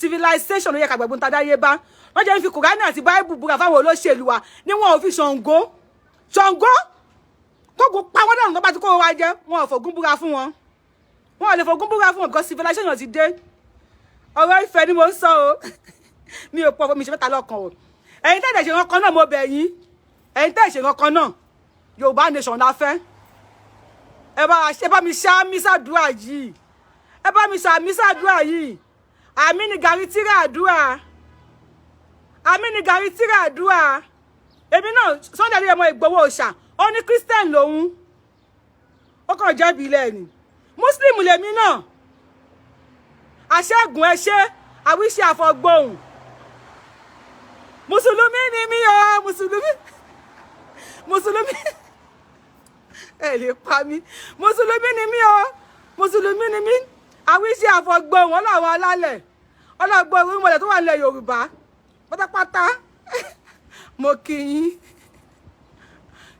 S1: Civilization ló yẹ ká gbàgbé ohun tá a dáyé bá. Wọ́n jẹ́ ń fi Kùránì àti Báíbù búra fáwọn olóṣèlú wa ní wọn ò fi Ṣàngó, Ṣàngó kókò pa wọ́n dànù tó bá ti kó wa jẹ. Wọn ò fògún búra fún wọn, wọn ò lè fògún búra fún wọn because civilization ti dé. Ọ̀rọ̀ Ifẹ̀ ni mo ń sọ o. Mi ò pọ̀, mi ṣe mẹ́ta lọ́kàn o. Ẹ̀yin tẹ́ ẹ̀ ṣe kankan náà, mo bẹ̀ yín. Ẹ̀yin tẹ́ ẹ̀ ṣe kankan náà, Yorùbá nation la fẹ́. Ẹ bá mi ṣàmì sàdúrà yìí, ẹ bá mi ṣàmì sàdúrà yìí. Àmì ni gàrí tíra àdúrà, àmì ni gàrí tíra àdúrà. Èmi náà, Sunday Adéyẹmọ Ìgbòho Òòṣà, ó ní Christian lòun, ó kàn jẹ́ ìbílẹ̀ ni. Muslim lèmi náà. Àṣẹ́gun, ẹ ṣe àwíṣe àfọgbóhùn. Mùsùlùmí ni mí o, mùsùlùmí, mùsùlùmí. Ẹ lè pa mí. Mùsùlùmí ni mí o, mùsùlùmí ni mí. Àwíṣe àfọgbóhùn. Wọn làwọn alálẹ̀ ọlọ́gbọ́n orí tó wà nílẹ̀ Yorùbá pátápátá, mo kí yín.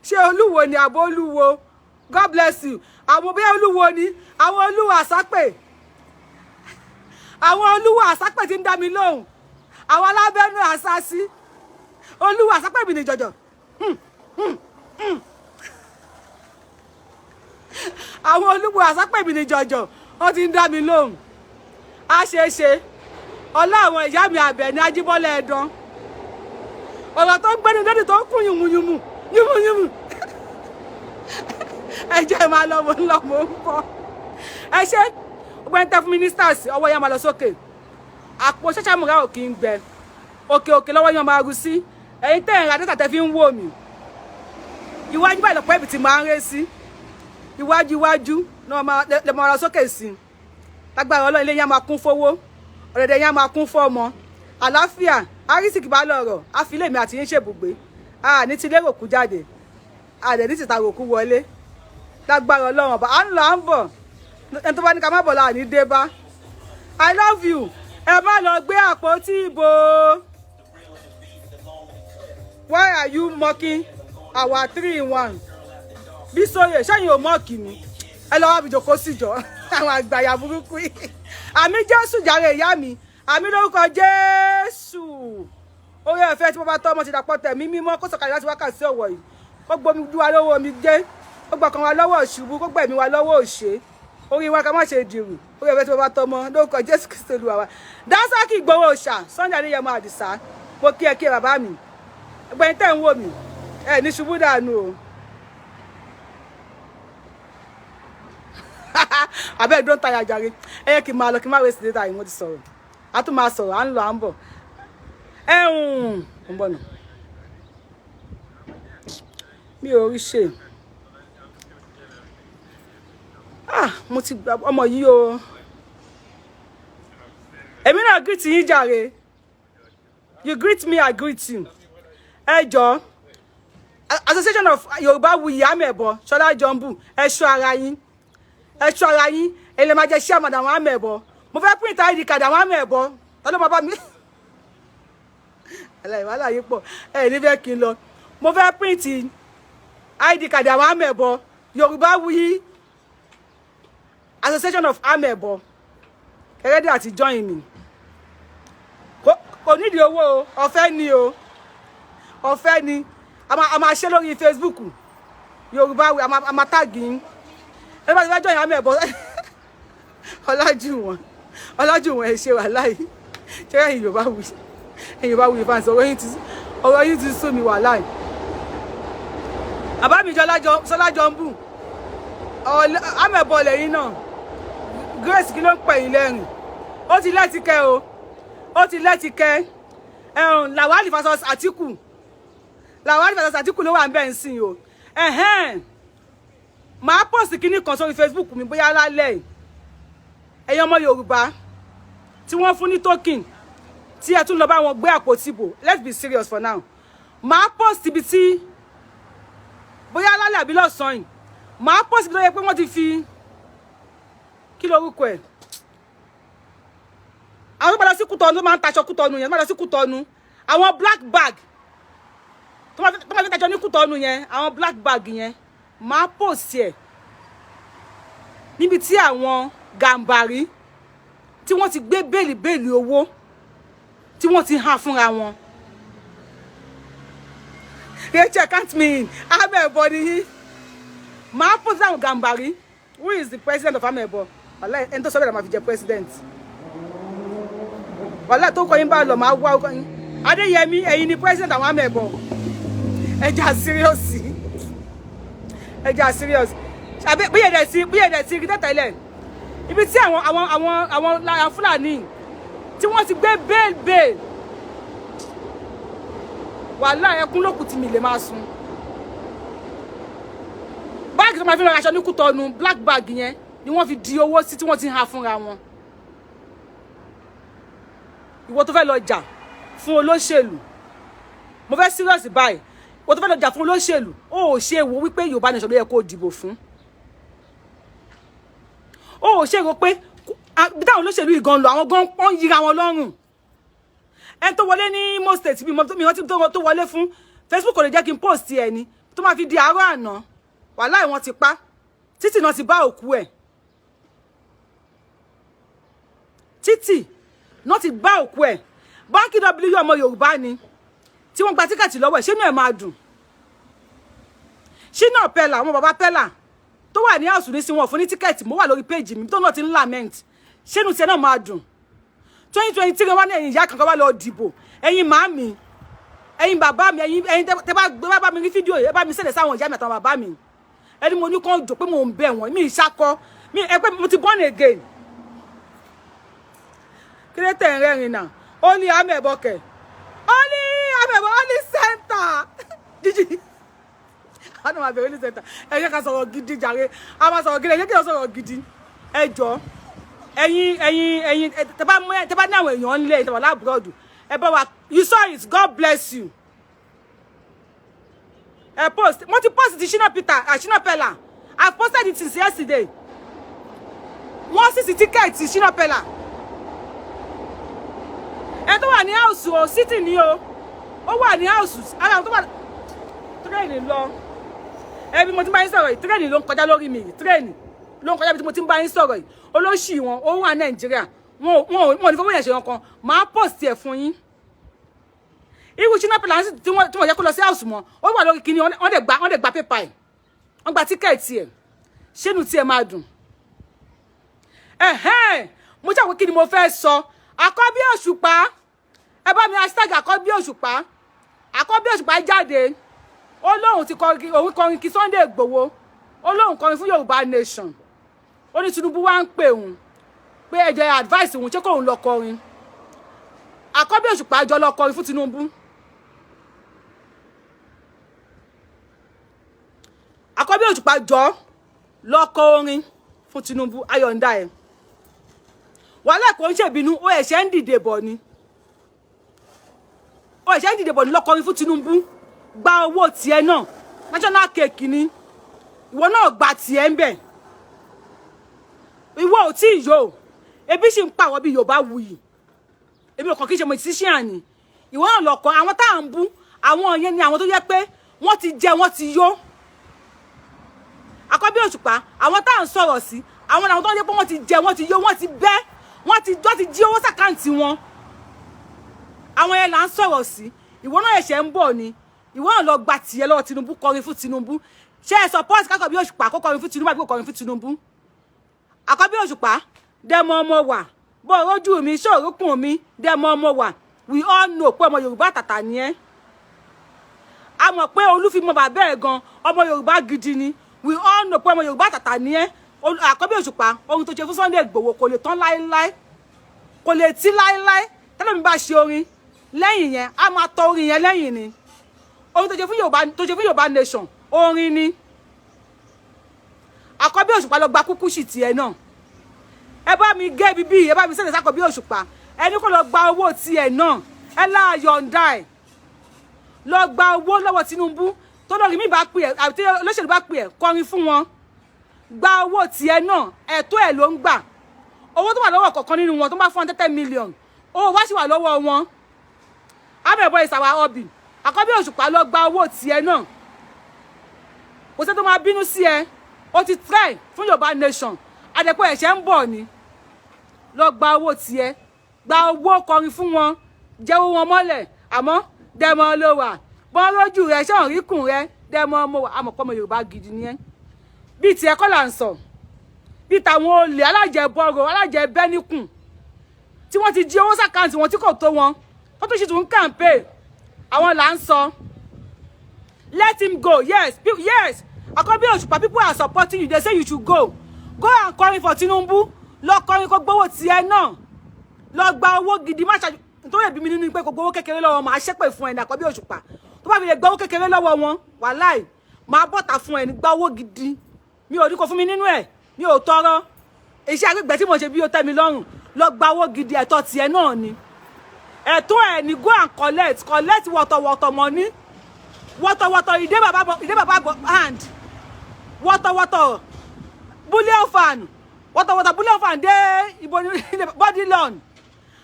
S1: Ṣé olúwo ni àbó olúwo? God bless you. Àwọn bóyá olúwo ni, àwọn olúwo àsápè, àwọn olúwo àsápè tí ń dá mi lóhùn, àwọn alábẹ́nú àsásí, olúwo àsápè mi ní jọjọ. Àwọn olúwo àsápè mi ní jọjọ, wọ́n ti ń dá mi lóhùn. Á ṣeé ṣe ọlá àwọn ìyá mi àbẹ̀ ní Ajíbọ́lá ẹ̀dán. Ọ̀rọ̀ tó ń gbéni lódì tó ń kún yùmùyùmù yùmùyùmù. Ẹ jẹ́ máa lọ, mo ń lọ, mo ń bọ̀. Ẹ ṣe gbogbo ẹni tẹ́ fún ministers, ọwọ́ yẹn máa lọ sókè. Àpò ṣẹ́ṣàmùrà ò kì í gbẹ, òkè òkè lọ́wọ́ yẹn máa ru sí. Ẹ̀yin tẹ́ ẹ̀ ń ra data tẹ́ fi ń wò mí, iwájú báyìí lọ́pọ̀ ẹ̀bì tí máa ń ré sí. Iwájú iwájú lè máa lọ sókè sí. Lágbára Ọlọ́run, ilé yẹn máa kún fowó, ọ̀rẹ́dẹ̀ yẹn máa kún fọ́mọ, àlàáfíà, àrísìkì bá lọ̀rọ̀ àfilẹ̀ mi àti yín ṣèbùgbé. A ní ti lérò kú jáde. Àdẹ̀ ní tìta òkú wọlé lágbára Ọlọ́run Ọba. À ń lọ, à ń bọ̀. Ẹni tó bá ní ká má bọ̀ láà ní dé bá. I love you. Ẹ má lọ gbé àpótí ìbò. Why are you mocking our three in one? Bísóyè, sẹ́yìn ò mock ni? Ẹ lọ́wọ́ àbíjòkó síjọ àwọn àgbàyà burúkú yìí. Àmín Jésù jàre, ìyá mi. Àmín lórúkọ Jésù. Orí ẹ̀fẹ́ tí mo bá tọ́ ọmọ ti dàpọ̀ tẹ̀mí mímọ́ kó sọ̀kalẹ̀ láti wákàtí ọ̀wọ̀ yìí, kó gbomi dú wa lọ́wọ́ omi jẹ́, kó gbọ̀kàn wa lọ́wọ́ ìṣubú, kó gbẹ̀mí wa lọ́wọ́ òṣè, orí wa ká má ṣe dìrù. Orí ẹ̀fẹ́ tí mo bá tọ́ ọmọ lórúkọ Jésù Kristo Olúwa wa. Dásàkì Ìgbòho Òòṣà, Sunday Adéyẹmọ Àdìsá, mo kí ẹ, kí ẹ bàbá mi. Ẹgbẹ́ni tẹ́ ń wò mí, ẹ ní ṣubú dànù o. Abẹ́ don't tire jàre. Ẹ yẹ kí n máa lọ, kí n má waste data yìí. Mo ti sọ̀rọ̀, a tún máa sọ̀rọ̀. À ń lọ, à ń bọ̀. Ẹ̀hún ń bọ̀ nà, mi ò rí ṣe. Ah, mo ti gba ọmọ yìí o. Èmi náà greet yín jàre. You greet me, I greet you. Ẹ jọ̀ọ́, Association of Yorùbá Wuyì Amẹ̀bọ, Ṣọlá Jọ̀ǹbù, ẹ ṣọ́ ara yín, ẹ ṣọ́ ara yín. Ẹ lè máa jẹ chairman àwọn Amẹ̀bọ. Mo fẹ́ print ID card àwọn Amẹ̀bọ. Ta ló máa bá mi? Ẹlẹ́yìn wàhálà yìí pọ̀. Ẹ ní fẹ́ kí n lọ. Mo fẹ́ print ID card àwọn Amẹ̀bọ, Yorùbá Wuyì Association of Amẹ̀bọ. Kẹrẹ́dì àti join mi, kò nídìí owó o, ọ̀fẹ́ ni o, ọ̀fẹ́ ni. A máa ṣe lórí Facebook Yorùbá Wuyì, a máa tag yín. Ẹ bá ti fẹ́ join Amẹ̀bọ. Ọlájúwọ̀n, Ọlájúwọ̀n, ẹ ṣe wàhálà yìí. Ṣé ẹ̀yin Yorùbá Wuyì, ẹ̀yin Yorùbá Wuyì fans, ọ̀rọ̀ yín ti sú mi, wàhálà yìí. Bàbá mi Ṣọlá Jọ̀ǹbù, Amẹ̀bọ lẹ́yìn náà. Grace, kí ló ń pè yín lẹ́rìn? Ó ti lẹ́tìkẹ́ o, ó ti lẹ́tìkẹ́. Ẹ̀hún Làwálì versus Àtíkù, Làwálì versus Àtíkù ló wà ń bẹ̀ ń sìn o. Ẹ̀hẹ́n, màá post kíní kan sórí Facebook mi bóyá lálẹ́ yìí. Ẹ̀yin ọmọ Yorùbá tí wọ́n fún ní token, tí ẹ tún lọ bá wọn gbé àpótí bò, let's be serious for now. Màá post ibi tí bóyá lálẹ́ àbí lọ́sàn-án yìí, màá post ibi tó yẹ pé wọ́n ti fi kí lorúkọ ẹ̀, àwọn tó bá lọ sí Kútọ́nù, tó máa ń taṣọ Kútọ́nù yẹn, tó máa lọ sí Kútọ́nù, àwọn black bag tó máa fi taṣọ ní Kútọ́nù yẹn, àwọn black bag yẹn, màá post ẹ̀ níbi tí àwọn Gàǹbàrí tí wọ́n ti gbé bale bale owó tí wọ́n ti hàn fúnra wọn. Rachel, count me in. Amẹ̀bọ ni yín. Màá post àwọn Gàǹbàrí. Who is the president of Amẹ̀bọ? Wàhálà, ẹni tó sọ bẹ́ẹ̀ la máa fi jẹ president. Wàhálà tó kọ yín bá lọ, máa wá ọkọ yín. Adéyẹmí, ẹ̀yin ni president àwọn Amẹ̀bọ. Ẹja serious, ẹja serious. Àbí bí ẹ̀dẹ̀ sí rí tẹ́tẹ̀lẹ̀, ibi tí àwọn Fúlàní tí wọ́n ti gbé bale bale, wàhálà, ẹkún lókùn tí mi lè máa sun. Báàgì tó máa fi lọ aṣọ ní Kútọ́nù, black bag yẹn ni wọ́n fi di owó sí tí wọ́n ti ń ha fúnra wọn. Ìwọ tó fẹ́ lọ jà fún olóṣèlú, mo fẹ́ serious báyìí. Ìwọ tó fẹ́ lọ jà fún olóṣèlú, ó ò ṣe wo wípé Yorùbá Nation ló yẹ kó dìbò fún. Ó ò ṣe wo pé bí táwọn olóṣèlú yìí gan lọ, àwọn gan wọ́n yíra wọn lọ́rùn. Ẹni tó wọlé ní Imo State, bí mi rántí tó wọlé fún Facebook, kò lè jẹ́ kí n post ẹ̀ ni tó máa fi di àárọ̀ àná. Wàláì, wọ́n ti pa títì náà, ti bá òkú ẹ̀ títì náà, ti bá òkú ẹ̀. Báńkì W, ọmọ Yorùbá ni tí wọ́n gba ticket lọ́wọ́ ẹ̀. Ṣé inú ẹ̀ máa dùn? Ṣínà Pẹ́lá, àwọn bàbá Pẹ́lá tó wà ní house ní sí wọn fún ní ticket. Mo wà lórí péjì mi tó náà ti ń lament. Ṣé inú tiẹ̀ náà máa dùn? 2023, wá ní ẹ̀yin ìyá kankan wá lọ dìbò. Ẹ̀yin màámi, ẹ̀yin bàbá mi, ẹ̀yin tẹ́ bá mi rí fídíò yìí, ẹ bá mi sẹ̀lẹ̀ sáwọn ìyá mi àtàwọn bàbá mi. Ẹni mo ní kàn jò pé mo ń bẹ̀ wọ́n, mi ìṣakọ mi ẹ pé mo ti born again. Kí ló tẹ̀ ń rẹ́rìn náà? Ó ní amẹ̀bọ kẹ̀, ó ní amẹ̀bọ, ó ní center jíjì àwọn ọmọ abẹ̀rẹ̀ ní center. Ẹ jẹ́ ká sọ̀rọ̀ gidi jàre. A máa sọ̀rọ̀ gidi. Ẹ jẹ́ kí n sọ̀rọ̀ gidi. Ẹ jọ, ẹ̀yin tẹ́ bá ní àwọn èèyàn ńlẹ̀ tẹ́ bá l' abroad, ẹ bá wa. You saw it, God bless you. Ẹ post. Mo ti post ti Shina Peter, Shina Peller. I posted it since yesterday. Wọ́n sì sí ticket Shina Peller. Ẹ tó wà ní house o, city ni o, ó wà ní house. Ara àwọn tó wà, train lọ. Ẹ bí mo ti bá yín sọ̀rọ̀ yìí, train ló ń kọjá lórí mi yìí. Train ló ń kọjá bí mo ti ń bá yín sọ̀rọ̀ yìí. Olóṣì wọn, ó wà Nàìjíríà. Wọn ò ní fọwọ́ yẹn ṣe wọn kan. Máa post ẹ̀ fún yín. Irú Shina Peller tí wọ́n yẹ kó lọ sí house mọ́, ó wà lórí kíní. Wọ́n dẹ̀ gba paper ẹ̀, wọ́n gba ticket ẹ̀. Ṣénu tí ẹ máa dùn? Ẹ̀hẹ́n, mo ṣàpè kí ni mo fẹ́ sọ. Àkọ́bí Òṣùpá, ẹ bá mi hashtag Àkọ́bí Òṣùpá. Àkọ́bí Òṣùpá jáde, ó lóun ti kọrin, òun kọrin kí Sunday Igboho, ó lóun kọrin fún Yorùbá Nation. Ó ní Tinubu wá ń pè òun pé ẹ jẹ́ advice òun, ṣé kóun lọ kọrin. Àkọ́bí Òṣùpá, jọ lọ kọrin fún Tinubu. Àkọ́bí Òṣùpá, jọ lọ kọ orin fún Tinubu. Ayọ̀ǹda ẹ̀ wàhálà kò ń ṣèbínú. Ó ẹ̀ṣẹ̀ ń dìde bọ̀ ni, ó ẹ̀ṣẹ̀ ń dìde bọ̀ ni. Lọ kọrin fún Tinubu, gba owó tiẹ̀ náà. National cake ni ìwọ náà, gba tiẹ̀ ń bẹ̀. Ìwọ ò tí ì yó, ebi sì ń pa àwọn bíi Yorùbá wuyì. Èmi ò kàn kí n ṣe musician ni. Ìwọ náà lọ kọ. Àwọn tá à ń bú, àwọn yẹn ni àwọn tó yẹ pé wọ́n ti jẹ, wọ́n ti yó. Àkọ́bí Òṣùpá, àwọn tá à ń sọ̀rọ̀ sí, àwọn làwọn tó ń jẹ́ pé wọ́n ti jẹ, wọ́n ti yó, wọ́n ti bẹ́, wọ́n ti jí owó sí account wọn. Àwọn yẹn là ń sọ̀rọ̀ sí. Ìwọ náà ẹ̀ṣẹ̀ ń bọ̀ ni. Ìwọ náà lọ gba tiẹ̀ lọ́wọ́ Tinubu, kọrin fún Tinubu. Ṣé ẹ support kákọ̀bí Òṣùpá kó kọrin fún Tinubu àbí kó kọrin fún Tinubu? Àkọ́bí Òṣùpá, dẹ́mọ ọmọ wà bọ́ ojú mi ṣòrókùn mi, dẹ́mọ ọmọ wà. We all know pé ọmọ Yorùbá tàtà ni ẹ́. A mọ̀ pé Olúfimọ bàbá ẹ̀ gan, ọmọ Yorùbá gidi ni. We all know pé ọmọ Yorùbá tàtà ni ẹ́. Àkọ́bí Òṣùpá, ohun tó ṣe fún Sunday Igboho kò lè tán láéláé, kò lè tí láéláé. Tẹ́lẹ̀ mi bá ṣe orin lẹ́yìn yẹn, a máa tọ orin yẹn lẹ́yìn ni. Ohun tó ṣe fún Yorùbá, tó ṣe fún Yorùbá Nation, orin ni. Àkọ́bí Òṣùpá, lọ gba kúkú sí tiẹ̀ náà. Ẹ bá mi gé ibi bíi, ẹ bá mi sẹ́lẹ̀ sákọ̀bí Òṣùpá. Ẹni kò lọ gba owó tiẹ̀ náà. Ẹ láàyọ̀ǹda ẹ̀, lọ gba owó lọ́wọ́ Tinubu. Tó lórí mi bá pè ẹ́ àti olóṣèlú bá pè ẹ́, kọrin fún wọn, gba owó tiẹ̀ náà. Ẹ̀tọ́ ẹ̀ ló ń gbà. Owó tó wà lọ́wọ́ kọ̀ọ̀kan nínú wọn, tó bá fún wọn 10 million, owó wá sì wà lọ́wọ́ wọn. Abẹ́bọ̀ ìsàwà ọbì. Àkọ́bí Òṣùpá, lọ gba owó tiẹ̀ náà. Kò sẹ́ tó máa bínú sí ẹ. O ti try fún Yorùbá Nation, àdẹ̀pọ̀ ẹ̀ṣẹ̀ ń bọ̀ ni. Lọ gba owó tiẹ̀, gba owó, kọrin fún wọn, jẹ́wọ́ wọn mọ́lẹ̀. Àmọ́ dẹ́mọ ló wà bọ́n lójú rẹ, ṣé òun rí kùn rẹ? Dẹ́mọ mo wà. Àmọ̀pọ̀ ọmọ Yorùbá gidi ni ẹ́. Bíi tiẹ̀ kọ́ là ń sọ, bíi tàwọn olè alájẹbọrọ, alájẹbẹ́níkùn tí wọ́n ti jí owó sí account wọn tí kò tó wọn, tó tún ṣì tún campaign, àwọn là ń sọ. Let him go. Yes, yes, Àkọ́bí Òṣùpá, people are supporting you. They say you should go, go and kọrin for Tinubu. Lọ kọrin, kó gbowó tiẹ̀ náà. Lọ gba owó gidi. Má ṣàjú nítorí ẹbí mi nínú pé kò gbowó kékeré lọ́wọ́, máa ṣépè fún ẹni. Àkọ́bí Òṣùpá, tó bá fi lè gbowó kékeré lọ́wọ́ wọn, wàláì, máa bọ́ta fún ẹni. Gba owó gidi. Mi ò ní kó fún mi nínú ẹ̀, mi ò tọrọ. Iṣẹ́ agbègbè tí mo ṣe bí ó tẹ́ mi lọ́rùn. Lọ gba owó gidi, ẹ̀tọ́ tiẹ̀ náà ni, ẹ̀tọ́ ẹ̀ ní. Go and collect, collect wọ̀tọ̀wọ̀tọ̀ money, wọ̀tọ̀wọ̀tọ̀. Ìdé bàbá, ìdé bàbá hand, wọ̀tọ̀wọ̀tọ̀ bullion van, wọ̀tọ̀wọ̀tọ̀ bullion van dé ibo ní body loan.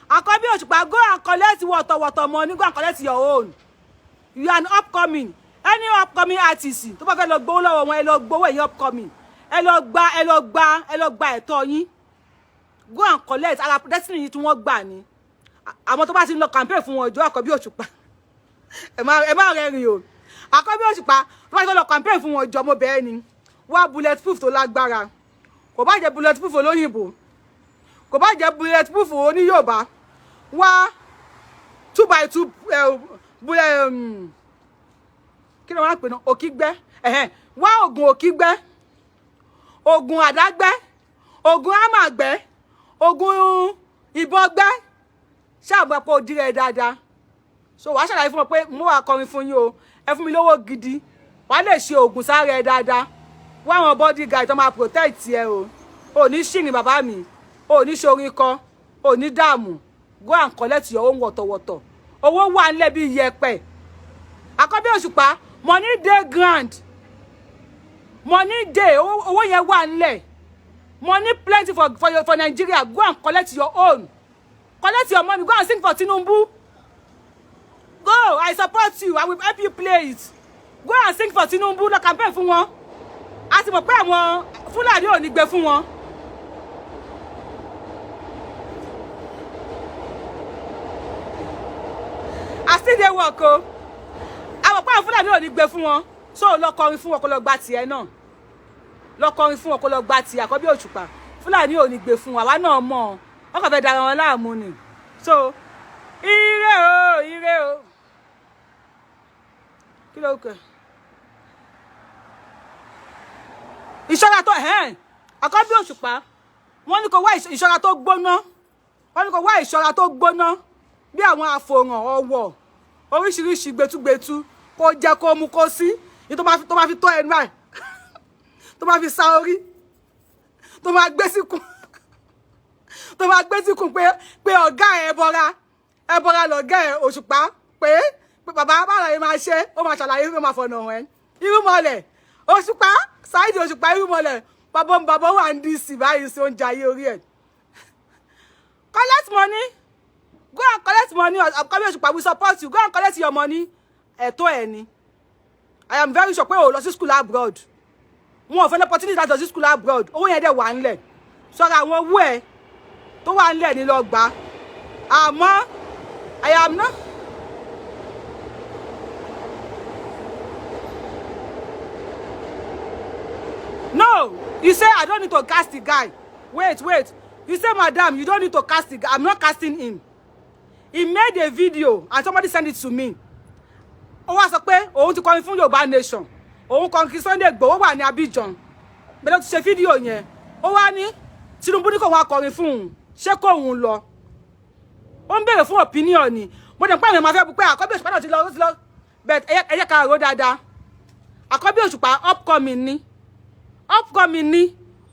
S1: Àkọ́bí Òṣùpá, go and collect wọ̀tọ̀wọ̀tọ̀ money. Go and collect your own. You are an upcoming, any upcoming artist tó bá fẹ́ lọ gbowó lọ́wọ́ wọn, ẹ lọ gbowó. Ẹ̀yin upcoming, ẹ lọ gba, ẹ lọ gba, ẹ lọ gba ẹ̀tọ́ yín. Go and collect ara destiny yìí tí wọ́n gbà ní. Àwọn tó bá ti ń lọ campaign fún wọn, ìjọ Àkọ́bí Òṣùpá, ẹ má rẹ́rìn o. Àkọ́bí Òṣùpá, tó bá ti lọ campaign fún wọn, ìjọ mo bẹ́ẹ̀ ni, wá bullet proof tó lágbára. Kò bá jẹ́ bullet proof olóyìnbó, kò bá jẹ́ bullet proof oníyòbá, wá 2 by 2 bullet, kí ni wọ́n á pè náà, òkígbẹ́. Wá oògùn òkígbẹ́, oògùn àdágbẹ́, oògùn àmàgbẹ́, oògùn ìbọn gbẹ́. Ṣáàbù ẹ̀pọ̀ òdì rẹ̀ dáadáa. So wàá ṣàlàyé fún wọn pé mo wà kọrin fún yín o, ẹ fún mi lówó gidi. Wàá lè ṣe oògùn sáré ẹ dáadáa. Wá àwọn bodyguard tó máa protect ẹ o. Ò ní ṣìrìn bàbá mi, ò ní ṣorin kọ, ò ní dààmú. Go and collect your own wọ̀tọ̀wọ̀tọ̀. Owó wà nílẹ̀ bí iyẹ̀pẹ̀. Àkọ́bí Òṣùpá, Money dey ground, money dey. Owó yẹn wà nílẹ̀. Money plenty for Nigeria. Go and collect your own, collect your money. Go and sing for Tinubu. Go, I support you. I will help you play it. Go and sing for Tinubu. Lọ campaign fún wọn. A ti mọ̀ pé àwọn Fúlàní ò ní gbé fún wọn. I still dey work o. A mọ̀ pé àwọn Fúlàní ò ní gbé fún wọn, so lọ kọrin fún wọn, kó lọ gba tiẹ̀ náà. Lọ kọrin fún wọn, kó lọ gba tiẹ̀. Àkọ́bí Òṣùpá, Fúlàní ò ní gbé fún wọn. Àwa náà mọ̀ ọ́, wọ́n kàn fẹ́ dara wọn láàmú ni. So ire o, ire o. Kí ló kẹ ìṣọ́ra tó ẹ̀hẹ́n? Àkọ́bí Òṣùpá, wọ́n ní kó wá ìṣọ́ra tó gbóná. Wọ́n ní kó wá ìṣọ́ra tó gbóná bí àwọn àfòràn ọwọ́ oríṣiríṣi gbẹtúgbẹtú, kó jẹ́ kó mú kó sí ní tó máa fi tó ẹnu ẹ̀, tó máa fi sa orí, tó máa gbé síkùn, tó máa gbé síkùn pé ọ̀gá ẹ̀ bọ́ra ẹ bọ́ra lọ̀gá ẹ̀ Òṣùpá, pé bàbá bára yẹn máa ṣe. Ó máa ṣàlàyé, ó máa fọ̀nà ẹ̀. Irúmọlẹ̀ Òṣùpá, Saheed Òṣùpá, irúmọlẹ̀ bàbá bàbá wà ní DC báyìí sí oúnjẹ ayé orí ẹ̀. Collect money, go and collect money. Àkọ́bí Òṣùpá, we support you. Go and collect your money. Ẹ̀tọ́ ẹ̀ ni. I am very sure pé o lọ sí school abroad. Wọn ò fẹ́ ní opportunity láti lọ sí school abroad. Owó yẹn dẹ̀ wà ńlẹ̀. Sọ̀rọ̀ àwọn owó ẹ̀ tó wà ńlẹ̀ ní lọ gbà. Àmọ́ I am not. No, you say I don't need to cast the guy. Wait, wait. You say, madam, you don't need to cast the guy. I'm not casting him. He made a video and somebody sent it to me. Ó wá sọ pé òun ti kọrin fún Yorùbá Nation. Òun kọrin kí Sunday Igboho wà ní Abidjan. Bẹ́ẹ̀ ló ti ṣe fídíò yẹn. Ó wá ní Tinubu ní kò wá kọrin fún òun. Ṣé kò òun lọ? Ó ń béèrè fún opinion ni. Mo dẹ̀ pé àwọn èèyàn máa fẹ́ bu pé Àkọ́bí Òṣùpá náà ti lọ, ó ti lọ. But ẹ jẹ́ ká rò dáadáa. Àkọ́bí Òṣùpá upcoming ni, upcoming ni.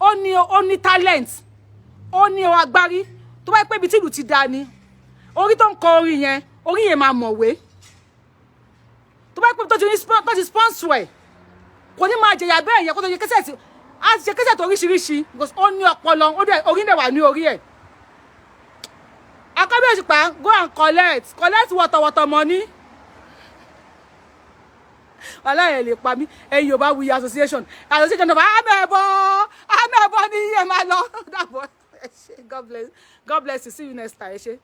S1: Ó ní talent, ó ní agbárí. Tó bá yẹ pé ibi tí ìlú ti da ni orí tó ń kọ orin yẹn, orí yẹn máa mọ̀wé. Tó bá yẹ pé tó ti sponsor ẹ̀, kò ní máa jẹ̀yà bẹ́ẹ̀ yẹn kó tó ṣe cassette. Á ti ṣe cassette oríṣiríṣi because ó ní ọpọlọ, ó dẹ̀ orí dẹ̀ wà ní orí ẹ̀. Àkọ́bí Òṣùpá, go and collect wọ̀tọ̀wọ̀tọ̀ money. Wàhálà ẹ̀ lè pa mí. Ẹ̀yin Yorùbá Wuyi Association of amẹ̀bọ, amẹ̀bọ ní ẹ máa lọ. Dàbọ̀. Ẹ ṣé. God bless, God bless you. See you next time. Ẹ ṣé.